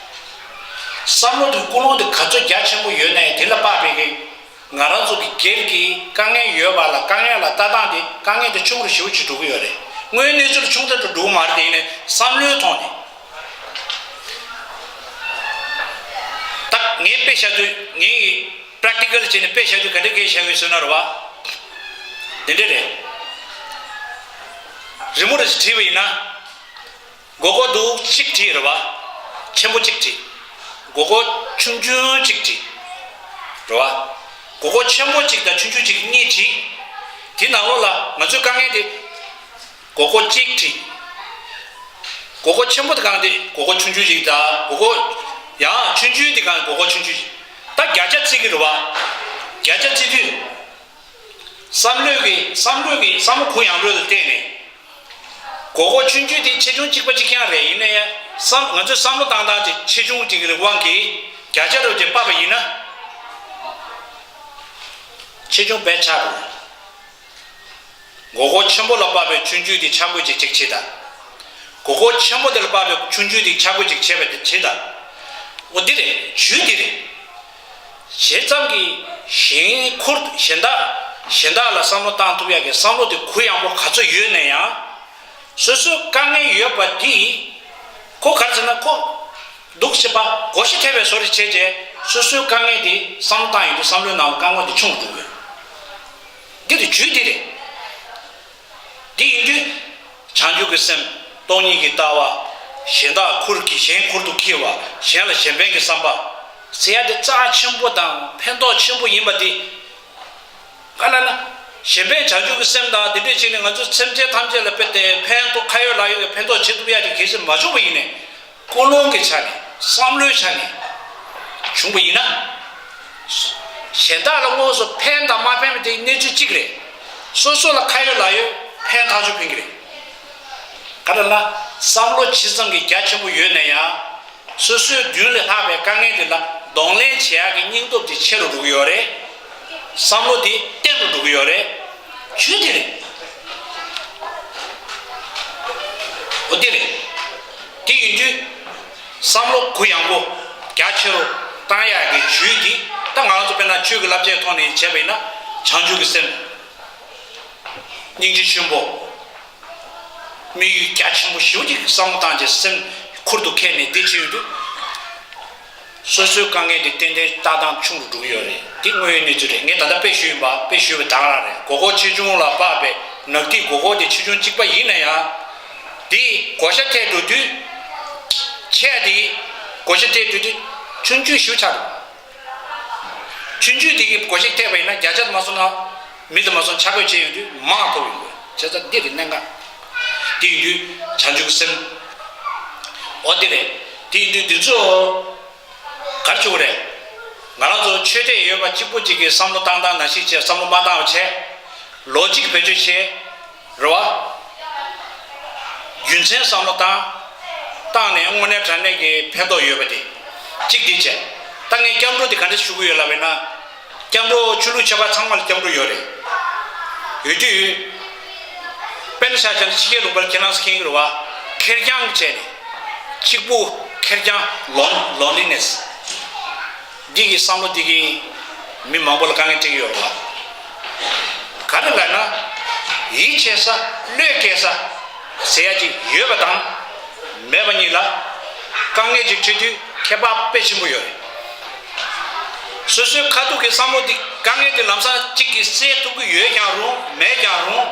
བསམ་བློ་དེ་ཀུན་སློང་དེ་ག་ཚོད་རྒྱ་ཆེན་པོ་ཡོད་ནའི་དེ་ལ་དཔག་པའི་གི་ང་རང་ཚོ་གི་སྒེར་གྱི་དཀའ་ངལ་ཡོད་པ་ལ་དཀའ་ངལ་ལ་ལྟ་སྟངས་དེ་དཀའ་ངལ་དེ་ཆུང་རུ་ཞེ་པོ་ཅིག་འགྲོ་གི་ཡོད་རེད། དངོས་ཡོད་གནས་ཚུལ་ཆུང་དུ་འགྲོ་གི་མ་རེད། དེ་ཡིན་ནའི་བསམ་བློའི་ཐོག་ནས་ད་ངས་དཔེ་བཞག་དུས་ངའི་practical་བྱས་ནས་དཔེ་བཞག་དུས་ག་འདྲ་གས་བཞག་ཡོད་ཟེར་ན་རེད་བ། འདི་འདྲ་རེད། རི་མོ་རེ་ཞིག་བྲིས་པ་ཡིན་ན། མགོ་སྐོར་འདུག་གཅིག་བྲིས་རེད་བ། ཆེན་པོ་གཅིག་བྲིས། མགོ་སྐོར་ཆུང་ཆུང་གཅིག་བྲིས། རེད་བ། མགོ་སྐོར་ཆེན་པོ་གཅིག་དང་ཆུང་ཆུང་གཅིག་གཉིས་བྲིས། དེ་ནང་ལོགས་ལ་ང་ཚོའི་དཀའ་ངལ་དེ། མགོ་སྐོར་གཅིག་བྲིས། མགོ་སྐོར་ཆེན་པོ་དེ་གང་དེ་མགོ་སྐོར་ཆུང་ཆུང་ཞིག་དང་མགོ་སྐོར་ཡང་ཆུང་ཆུང་དེ་གང་མགོ་སྐོར་ཆུང་ཆུང་ཞིག་ད་བརྒྱ་ཆ་བརྩི་གི་རེད་བ། བརྒྱ་ཆ་བརྩི་དུས། བསམ་བློའི་གི་བསམ་བློའི་གི་བསམ་བློ་གུ་ཡངས་པོ་ལ་བརྟེན་ནས། མགོ་སྐོར་ཆུང་ཆུང་དེ་ཆེ་ཆུང་གཅིག་པ་གཅིག་རྐྱང་རེད། ཡིན་ན་ཡང་བསམ་ང་ཚོའི་བསམ་བློ་བཏང་སྟངས་དེ་ཆེ་ཆུང་དེ་གི་དབང་གིས་བརྒྱ་ཆ་རུ་དེ་དཔག་པ་ཡིན་ན། ཆེ་ཆུང་བས་ཆགས་འགྲོ། མགོ་སྐོར་ཆེན་པོ་ལ་དཔག་པའི་ཆུང་ཆུང་དེ་ཆག་དགོས་ཅིག་ཅིག་བྱེད་དང་། མགོ་སྐོར་ཆེན་པོ་དེ་ལ་དཔག་པའི་ཆུང་ཆུང་དེ་ཆག་དགོས་ཅིག་བྱེད་པ་དེ་བྱེད་དང་། འོ་འདི་རེད། ཇུས་འདི་རེད། ཇི་ཙམ་གྱིས་གཞན་ཁུར་གཞན་དག་གཞན་དག་ལ་བསམ་བློ་བཏང་ཐུབ་ཡག་གི་བསམ་བློ་དེ་གུ་ཡངས་པོ་ག་ཚོད་ཡོད་ན་ཡང་། སོ་སོའི་དཀའ་ངལ་ཡོད་པ་འདི། ཁོ་ག་རེ་ཟེར་ན་ཁོ། སྡུག་ཅེས་པ་བགོ་བཤའ་ཐེབས་པའི་བཟོ་འདྲ་བྱས་རྗེས་སོ་སོའི་དཀའ་ངལ་དེ་བསམ་བློ་བཏང་ཡོང་དུས་བསམ་བློའི་ནང་དཀའ་ངལ་དེ་ཆུང་དུ་འགྲོ་གི་ཡོད། འདི་རེད་ཇུས་འདི་རེད། འདི་ཡིན་དུས། བྱང་ཆུབ་ཀྱི་སེམས། སྟོང་ཉིད་ཀྱི་ལྟ་བ། གཞན་དག་ཁུར་གྱི་གཞན་ཁུར་དུ་འཁྱེར་བ། གཞན་ལ་གཞན་ཕན་གྱི་བསམ་པ། ཟེར་ཡ་དེ་རྩ་ཆེན་པོ་དང་ཕན་ཐོགས་ཆེན་པོ་ཡིན་པ་འདི། ག་ལ་ན། གཞན་ཕན་བྱང་ཆུབ་ཀྱི་སེམས་དང་དེ་འདྲས་བྱས་ནས་ང་ཚོ་སེམས་ཅན་ཐམས་ཅད་ལ་དཔེ་དེ་ཕན་ཐོགས་ཁ་ཡོད་ལག་ཡོད་ཀྱི་ཕན་ཐོགས་བྱེད་ཐུབ་ཡ་དེ་གལ་སྲིད་མ་བྱུང་བ་ཡིན་ནས། ཀུན་སློང་གི་ཆ་ནས་བསམ་བློའི་ཆ་ནས་བྱུང་བ་ཡིན་ན། གཞན་དག་ལ་དངོས་སུ་ཕན་དང་མ་ཕན་པ་དེ་གནས་ཚུལ་གཅིག་རེད། སོ་སོ་ལ་ཁ་ཡོད་ལག་ཡོད་ཕན་ཐག་ཆོད་ཕན་གྱི་རེད། ག་རེ་ལ་བསམ་བློ་ཇི་ཙམ་གྱི་རྒྱ་ཆེན་པོ་ཡོད་ན་ཡང་། སོ་སོའི་མདུན་ལ་ལྷགས་པའི་དཀའ་ངལ་དེ་ལ་གདོང་ལེན་བྱེད་ཡག་གི་སྙིང་སྟོབས་དེ་ཆེ་རུ་འགྲོ་གི་ཡོད་རེད། བསམ་བློ་དེ་བརྟན་རུ་འགྲོ་གི་ཡོད་རེད། ཇུས་དེ་རེད། འོ་དེ་རེད། དེ་ཡིན་དུས། བསམ་བློ་གུ་ཡངས་པོ་རྒྱ་ཆེ་རུ་བཏང་ཡག་གི་ཇུས་འདི་ད་ང་རང་ཚོ་དཔེར་ན་ཆོས་ཀྱི་བསླབ་བྱའི་ཐོག་ནས་བྱས་པ་ཡིན་ན་བྱང་ཆུབ་ཀྱི་སེམས། སྙིང་རྗེ་ཆེན་པོ། དམིགས་ཡུལ་རྒྱ་ཆེན་པོ་ཞེ་པོ་ཅིག་བསམ་བློ་བཏང་རྗེས་སེམས་ཁུར་དུ་འཁྱེར་ནས་འདི་བྱེད་ཡོང་དུས། སོ་སོའི་དཀའ་ངལ་འདི་ཏན་ཏན་ལྟ་སྟངས་ཆུང་རུ་འགྲོ་གི་ཡོད་རེད། འདི་དངོས་ཡོད་གནས་ཚུལ་རེད། ངས་ད་ལྟ་དཔེ་ཞུས་ཡིན་པ་དཔེ་ཞུས་པ་དང་རང་རེད། མགོ་སྐོར་ཆེ་ཆུང་ལ་དཔག་པའི་ནག་ཐིག་མགོ་སྐོར་དེ་ཆེ་ཆུང་གཅིག་པ་ཡིན་ན་ཡང་། འདི་བགོ་བཤའ་ཐེབས་འགྲོ་དུས། ཆེ་འདི་བགོ་བཤའ་ཐེབས་འགྲོ་དུས་ཆུང་ཆུང་ཞེ་པོ་ཆགས་འགྲོ། ཆུང་ཆུང་དེ་གི་བགོ་བཤའ་ཐེབས་པ་ཡིན་ན་བརྒྱ་ཆ་མ་སོང་ན་མི་དེ་མ་སོང་ཆ་བགོས་བྱས་ཡོང་དུས་མང་ཐོབ་ཡོང་དགོས། བྱས་ཙང་འདི་རེད་གནད་འགག་དེ་ཡིན་དུས་བྱང་ཆུབ་སེམས། འོ་འདི་རེད། དེ་ཡིན་དུས་འདི་ཚོ་ག་རེ་བྱུང་རེད། ང་རང་ཚོ་ཆོས་དད་ཡོད་པ་གཅིག་པོ་གཅིག་གིས་བསམ་བློ་བཏང་སྟངས་ནང་བཞིན་བྱས་བསམ་བློ་མ་བཏང་བ་བྱས། ལོ་གཅིག་བེད་སྤྱོད་བྱས། རེད་བ། རྒྱུ་མཚན་བསམ་བློ་བཏང་། བཏང་ནས་དངོས་གནས་དྲང་གནས་ཀྱི་ཕན་ཐོགས་ཡོད་པ་དེ། གཅིག་དེ་བྱས། ད་ངས་སྐྱབས་འགྲོ་དེ་ག་འདྲ་ཞུ་གི་ཡོད་ལབ་པས་ན། སྐྱབས་འགྲོ་ཆོས་ལུགས་ཆོས་པ་ཚང་མ་ལ་སྐྱབས་འགྲོ་ཡོད་རེད། ཡོད་དུས། དཔེར་ན་ཆ་བཞག་ན་ཕྱི་རྒྱལ་ལུང་པར་ཁྱེད་རང་ཚོ་མཁྱེན་གྱི་རེད་བ། ཁེར་རྐྱང་བྱས་ནས། གཅིག་པུ་ཁེར་རྐྱང་། lon- loneliness། འདི་གི་བསམ་བློ་འདི་གིས་མི་མང་པོ་ལ་དཀའ་ངལ་སྤྲད་ཀྱི་ཡོད་རེད་བ། ག་རེ་ལབ་ན། ཡིད་ཆེས་ས་བློས་འགེལ་ས་ཟེར་ཡ་ཅིག་ཡོད་པ་དང་མེད་པ་གཉིས་ལ་དཀའ་ངལ་ཅིག་འཕྲད་དུས་ཁྱད་པར་དཔེ་ཆེན་པོ་ཡོད་རེད། སོ་སོའི་ཁ་ཐུག་གི་བསམ་བློ་འདི་དཀའ་ངལ་འདི་ལམ་སང་གཅིག་གིས་སེལ་ཐུབ་ཀྱི་ཡོད་ཀྱང་རུང་མེད་ཀྱང་རུང་།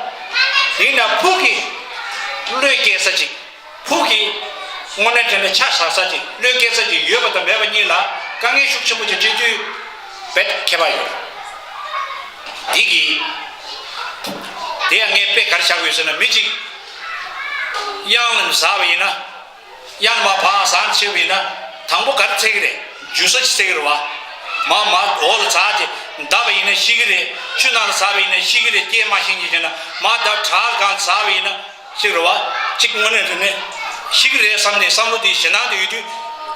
ཡིན་ན་ཕུགས་ཀྱི་བློས་འགེལ་ས་ཅིག་ཕུགས་ཀྱི་དངོས་གནས་དྲན་པའི་ཆ་བཞག་ས་ཅིག་བློས་འགེལ་ས་ཅིག་ཡོད་པ་དང་མེད་པ་གཉིས་ལ་དཀའ་ངལ་ཤུགས་ཆེན་པོ་ཅིག་འཕྲད་དུས་རྦད་ཁྱད་པར་ཡོད། འདི་གི་དེ་ཡང་ངས་དཔེ་ག་རེ་བཞག་ཡོད་ཟེར་ན་མི་གཅིག་གཡང་ལ་ཟགས་པ་ཡིན་ན། གཡང་མ་བག་ཟ་བྱེད་པ་ཡིན་ན་དང་པོ་ག་རེ་འཚོལ་གི་རེད། འཇུ་ས་ཅིག་འཚོལ་གི་རེད་བ། མ་མ་འོག་ལ་ཟགས་ཏེ་བརྡབས་པ་ཡིན་ན་ཤི་གི་རེད། ཆུ་ནང་ལ་ཟགས་པ་ཡིན་ན་ཤི་གི་རེད། སྐྱེས་མ་ཤི་གི་བྱས་ན་མ་བརྡབས་བྲག་སྒང་ཟགས་པ་ཡིན་ན། ཅིག་རེད་བ། ཅིག་དངོས་གནས་དྲང་གནས་ཤི་གི་རེད་བསམ་ནས་བསམ་བློ་དེ་ཞེད་སྣང་དེ་ཡོད་དུས་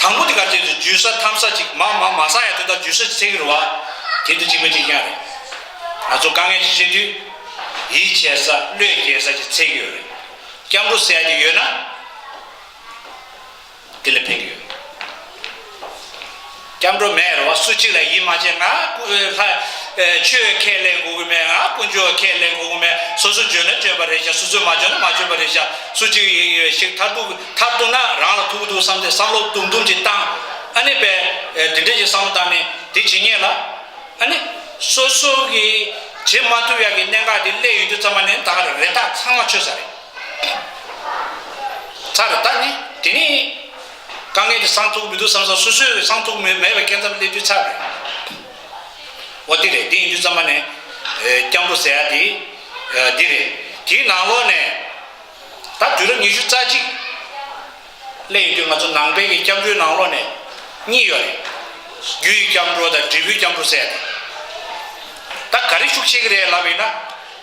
དང་པོ་དེ་ག་རེ་བྱེད་དུས་འཇུ་ས་འཐམ་ས་ཅིག་མ་མ་མ་ཟ་ཡ་དེ་དག་འཇུ་ས་ཅིག་འཚོལ་གི་རེད་བ། དེ་དུས་གཅིག་པ་གཅིག་རྐྱང་རེད། ང་ཚོ་དཀའ་ངལ་ཞིག་འཕྲད་དུས་ཡིད་ཆེས་ས་བློས་འགེལ་ས་ཅིག་འཚོལ་གྱི་ཡོད་རེད། སྐྱབས་འགྲོ་ཟེར་ཡ་དེ་ཡོད་ན། དེ་ལ་ཕན་གྱི་ཡོད། སྐྱབས་འགྲོ་མེད་རེད་བ། སུ་གཅིག་ལ་ཡིད་མ་ཆེས། ང་ཀུ་ལྷ་ཆོས་ཁས་ལེན་དགོས་ཀྱི་མེད། ང་དཀོན་མཆོག་ཁས་ལེན་དགོས་ཀྱི་མེད། སོ་སོ་འཇོན་ན་འཇོན་པ་རེད་ཤག་སོ་སོས་མ་འཇོན་ན་མ་འཇོན་པ་རེད་ཤག་སུ་གཅིག་ཞིག་མཐར་ཐུག་མཐར་ཐུག་ན་རང་ལ་ཐུག་གི་འདུག་བསམ་སྟེ་བསམ་བློ་དུམ་དུམ་ཅིག་བཏང་། ཨ་ནི་པས་དེ་འདྲ་ཞིག་བསམ་བློ་བཏང་ནས་དེ་བྱེད་ཉེན་ལ། ཨ་ནི་སོ་སོ་གིས་བྱེད་མ་ཐུབ་ཡག་གི་གནད་འགག་དེ་སླེབས་ཡོང་དུས་ཙམ་པ་ནས་ད་ག་རེ་རེ་ཐག་ཚང་མ་ཆོད་ས་རེད། ཚར་རེད། ད་ནི་དེ་ནི་དཀའ་ངལ་དེ་སངས་ཐུབ་མི་འདུག་བསམ་ས་སོ་སོས་སངས་ཐུབ་མེད་མེད་པའི་སྐྱེ་མཚམས་སླེབས་དུས་ཚར་རེད། འོ་དེ་རེད། དེ་ཡིན་དུས་ཙམ་པ་ནས་ཨེ་སྐྱབས་འགྲོ་ཟེར་ཡ་དེ་ཨེ་འདི་རེད། དེའི་ནང་ལོགས་ནས་ད་དུས་རབས་ཉི་ཤུ་རྩ་གཅིག་སླེབས་ཡོང་དུས་ང་ཚོ་ནང་པའི་གི་སྐྱབས་འགྲོའི་ནང་ལོགས་ནས་གཉིས་ཡོད་རེད། རྒྱུ་ཡི་སྐྱབས་འགྲོ་དང་འབྲས་བུའི་སྐྱབས་འགྲོ་ཟེར་ཡ་དེ། ད་ག་རེ་ཤུགས་ཆེ་གི་རེད་ལབ་ཡིན་ན།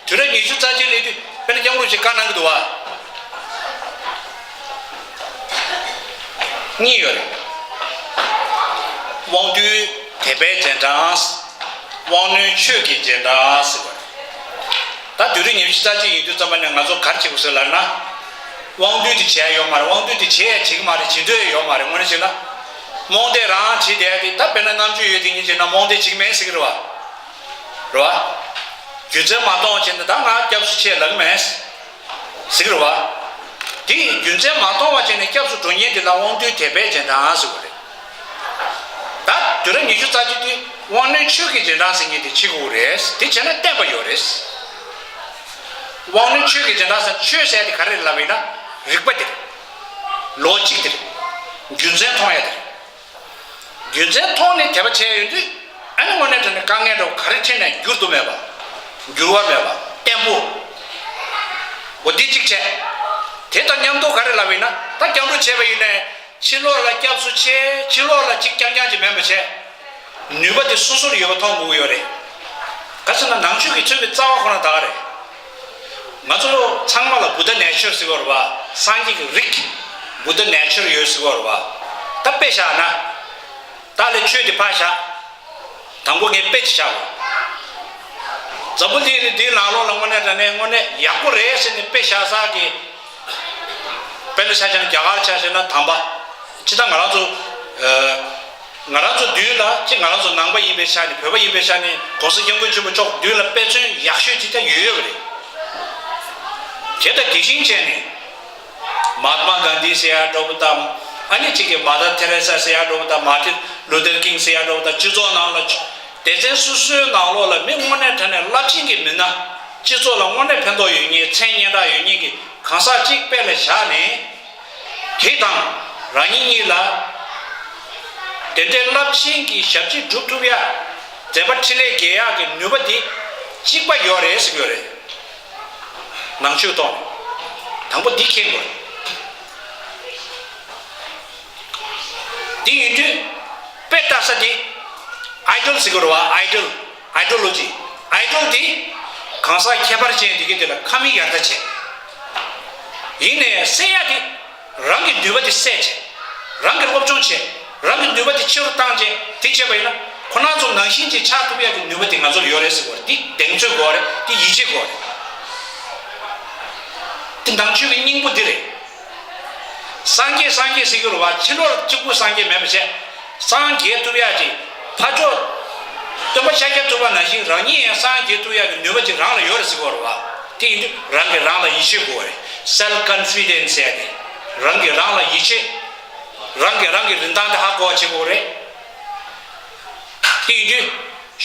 དུས་རབས་ཉི་ཤུ་རྩ་གཅིག་སླེབས་དུས་དཔེར་ན་སྐྱབས་འགྲོ་ཞིག་བཀའ་གནང་གི་འདུག་བ། གཉིས་ཡོད་རེད། དབང་རྟུལ་དད་པའི་རྗེས་འབྲང་། དབང་རྣོན་ཆོས་ཀྱི་རྗེས་འབྲང་ཟེར་བ་རེད། ད་དུས་རབས་ཉི་ཤུ་རྩ་གཅིག་ཡིན་དུས་ཙམ་པ་ནས་ང་ཚོ་ག་རེ་བྱེད་དགོས་ཟེར་ལབ་ན། དབང་རྟུལ་དེ་བྱས་ཡོད་མ་རེད། དབང་རྟུལ་དེ་བྱས་ཡ་བྱེད་ཀྱི་མ་རེད། བྱེད་འདོད་ཡོད་མ་རེད། དངོས་གནས་བྱས་ན། རྨོངས་དད་རང་བྱེད་བསྡད་དེ། ད་དཔེར་ན་རྣམ་དཔྱོད་ཡོད་དེ་ཉིད་བྱས་ན་རྨོངས་དད་བྱེད་ཀྱི་མེད་ཟེར་གྱི་རེད་བ། རེད་བ། རྒྱུ་མཚན་མ་མཐོང་བ་བྱས་ན་ད་ང་སྐྱབས་སུ་མཆི་ལབ་ཀྱི་མེད། ཟེར་གྱི་རེད་བ། དེ་རྒྱུ་མཚན་མ་མཐོང་བ་བྱས་ནས་སྐྱབས་སུ་འགྲོ་མཁན་དེ་ལ་དབང་རྟུལ་དད་པའི་རྗེས་འབྲང་ཟེར་བ་རེད། ད་དུས་རབས་ཉི་ཤུ་རྩ་གཅིག་དུས་དབང་རྣོན་ཆོས་ཀྱི་རྗེས་འབྲང་ཟེར་མཁན་དེ་བྱེད་དགོས་རེད། དེ་བྱས་ན་བརྟན་པ་ཡོད་རེད། དབང་རྣོན་ཆོས་ཀྱི་རྗེས་འབྲང་ཟེར། ཆོས་ཟེར་དེ་ག་རེ་རེད་ལབ་ཡིན་ན། རིག་པ་དེ་རེད། ལོ་ཇིག་དེ་རེད། རྒྱུ་མཚན་མཐོང་ཡ་དེ་རེད། རྒྱུ་མཚན་མཐོང་ནས་དད་པ་བྱས་ཡོང་དུས། ཨ་ནི་དངོས་གནས་དྲང་གནས་དཀའ་ངལ་འདྲ་བོ་ག་རེ་འཕྲད་ནས་འགྱུར་དུ་མེད་པ། འགྱུར་བ་མེད་པ་བརྟན་པོ། འོ་འདི་གཅིག་བྱས། དེ་དང་མཉམ་དུ་ག་རེ་ལབ་ཡིན་ན། ད་སྐྱབས་འགྲོ་བྱས་པ་ཡིན་ནའི་ཕྱི་ལོགས་ལ་སྐྱབས་སུ་མཆི། ཕྱི་ལོགས་ལ་གཅིག་རྐྱང་རྐྱང་ཅིག་མིན་པ་བྱས། ནུས་པ་དེ་སོ་སོར་ཡོད་པ་མཐོང་དགོས་ཀྱི་ཡོད་རེད། ག་ཟེར་ན་ནང་ཆོས་ཀྱི་མཚོན་པའི་རྩ་བ་ཁོ་ན་ད་ག་རེད། ང་ཚོ་ཚང་མ་ལ་བུདྡྷ་ནེ་ཅར་ཟེར་གྱི་ཡོད་རེད་བ། སངས་རྒྱས་ཀྱི་རིགས། བུདྡྷ་ནེ་ཅར་ཡོད་ཟེར་གྱི་ཡོད་རེད་བ། ད་དཔེ་བཞག་ན། ད་ལས་ཆོས་དེ་ཕར་བཞག་དང་པོ་ངས་དཔེ་ཅིག་བཞག་གོ། འཛམ་བུ་གླིང་འདིའི་ནང་ལོགས་ལ་དངོས་གནས་དྲང་གནས་དངོས་གནས་ཡག་པོ་རེད་ཟེར་ནས་དཔེ་བཞག་ས་གི། དཔེར་ན་ཆ་བཞག་ན་རྒྱ་གར་ཆ་བཞག་ན་དམ་པ། ཅི་ད་ང་རང་ཚོ། ང་རང་ཚོ་མདུན་ལ་ཅི་ང་རང་ཚོ་ནང་པ་ཡིན་པའི་ཆ་ནས། བོད་པ་ཡིན་པའི་ཆ་ནས་༸གོང་ས་༸སྐྱབས་མགོན་ཆེན་པོ་མཆོག་མདུན་ལ་དཔེ་མཚོན་ཡག་ཤོས་ཅིག་ད་ཡོད་ཡོད་པ་རེད། དེ་ལྟར་དེ་བཞིན་བྱས་ནས། མ་ཧཱ་ཏྨ་གྷན་དྷི་ཟེར་ཡ་འདྲ་པོ་དང་། ཨ་ནི་གཅིག་གི་མ་དར་ཐེ་རེ་ས་ཟེར་ཡ་འདྲ་པོ་དང་། མར་ཊིན་ལུ་ཐར་ཀིང་ཟེར་ཡ་འདྲ་པོ་དང་། སྤྱི་ཚོགས་ནང་ལ་སྡེ་ཚན་སོ་སོའི་ནང་ལོགས་ལ་མི་དངོས་གནས་དྲང་གནས་རླབས་ཆེན་གྱི་མི་སྣ། སྤྱི་ཚོགས་ལ་དངོས་གནས་ཕན་ཐོགས་ཡོད་མཁན། མཚན་སྙན་གྲགས་ཡོད་མཁན་གྱི་གང་ཟག་གཅིག་དཔེ་ལ་བཞག་ནས། དེ་དང་རང་ཉིད་གཉིས་ལ་དེ་འདྲའི་རླབས་ཆེན་གྱི་ཞབས་ཕྱི་སྒྲུབ་ཐུབ་ཡ། མཛད་པ་འཕྲིན་ལས་རྒྱས་ཡག་གི་ནུས་པ་དེ་གཅིག་པ་ཡོད་རེད་ཟེར་གྱི་ཡོད་རེད། ནང་ཆོས་ཐོག་ནས་དང་པོ་འདི་མཁྱེན་དགོས། འདི་ཡིན་དུས་དཔེ་ལྟ་ས་དེ་ཨའི་ཌལ་ཟེར་གྱི་རེད་བ། ཨའི་ཌལ། ཨའི་ཌི་ཡོ་ལོ་ཇི། ཨའི་ཌལ་དེ་གང་ཟག་ཁྱད་པར་ཅན་དེ་གའི་དེ་ལ་ཁ་མིག་ཡར་ལྟ་བྱས། ཡིན་ནའི་གསན་ཡ་དེ། རང་གི་ནུས་པ་དེ་གསལ་བྱས། རང་གི་སློབ་སྦྱོང་བྱས། རང་གི་ནུས་པ་དེ་ཆེ་རུ་བཏང་བྱས། དེ་བྱས་པ་ཡིན་ན་ཁོ་རང་ཚོ་ནང་བཞིན་ཅིག་ཆགས་ཐུབ་ཡག་གི་ནུས་པ་དེ་ང་ཚོར་ཡོད་རེད་ཟེར་དགོས་རེད། འདི་གདེང་ཚོད་དགོས་རེད། འདི་ཡིད་ཆེས་དགོས་རེད། འདི་ནང་ཆོས་ཀྱི་སྙིང་པོ་འདི་རེད། སངས་རྒྱས་སངས་རྒྱས་ཟེར་གྱི་རེད་བ། ཕྱི་ལོགས་གཅིག་པུ་སངས་རྒྱས་མེད་པ་བྱས། སངས་རྒྱས་ཐུབ་ཡག་ཅིག་ཕར་ཕྱོགས་སྟོན་པ་ཤཱཀྱ་ཐུབ་པ་ནང་བཞིན་རང་ཉིད་ཡང་སངས་རྒྱས་ཐུབ་ཡག་གི་ནུས་པ་ཅིག་རང་ལ་ཡོད་རེད་ཟེར་གྱི་རེད་བ། དེ་ཡིན་དུས་རང་གིས་རང་ལ་ཡིད་ཆེས་དགོས་རེད། སེལཕ་ཀོན་ཕི་ཌེན་སི་ཟེར་ཡ་དེ། རང་གིས་རང་ལ་ཡིད་ཆེས། རང་གིས་རང་གི་རིན་ཐང་དེ་ཧ་གོ་བ་བྱེད་དགོས་རེད། དེ་ཡིན་དུས་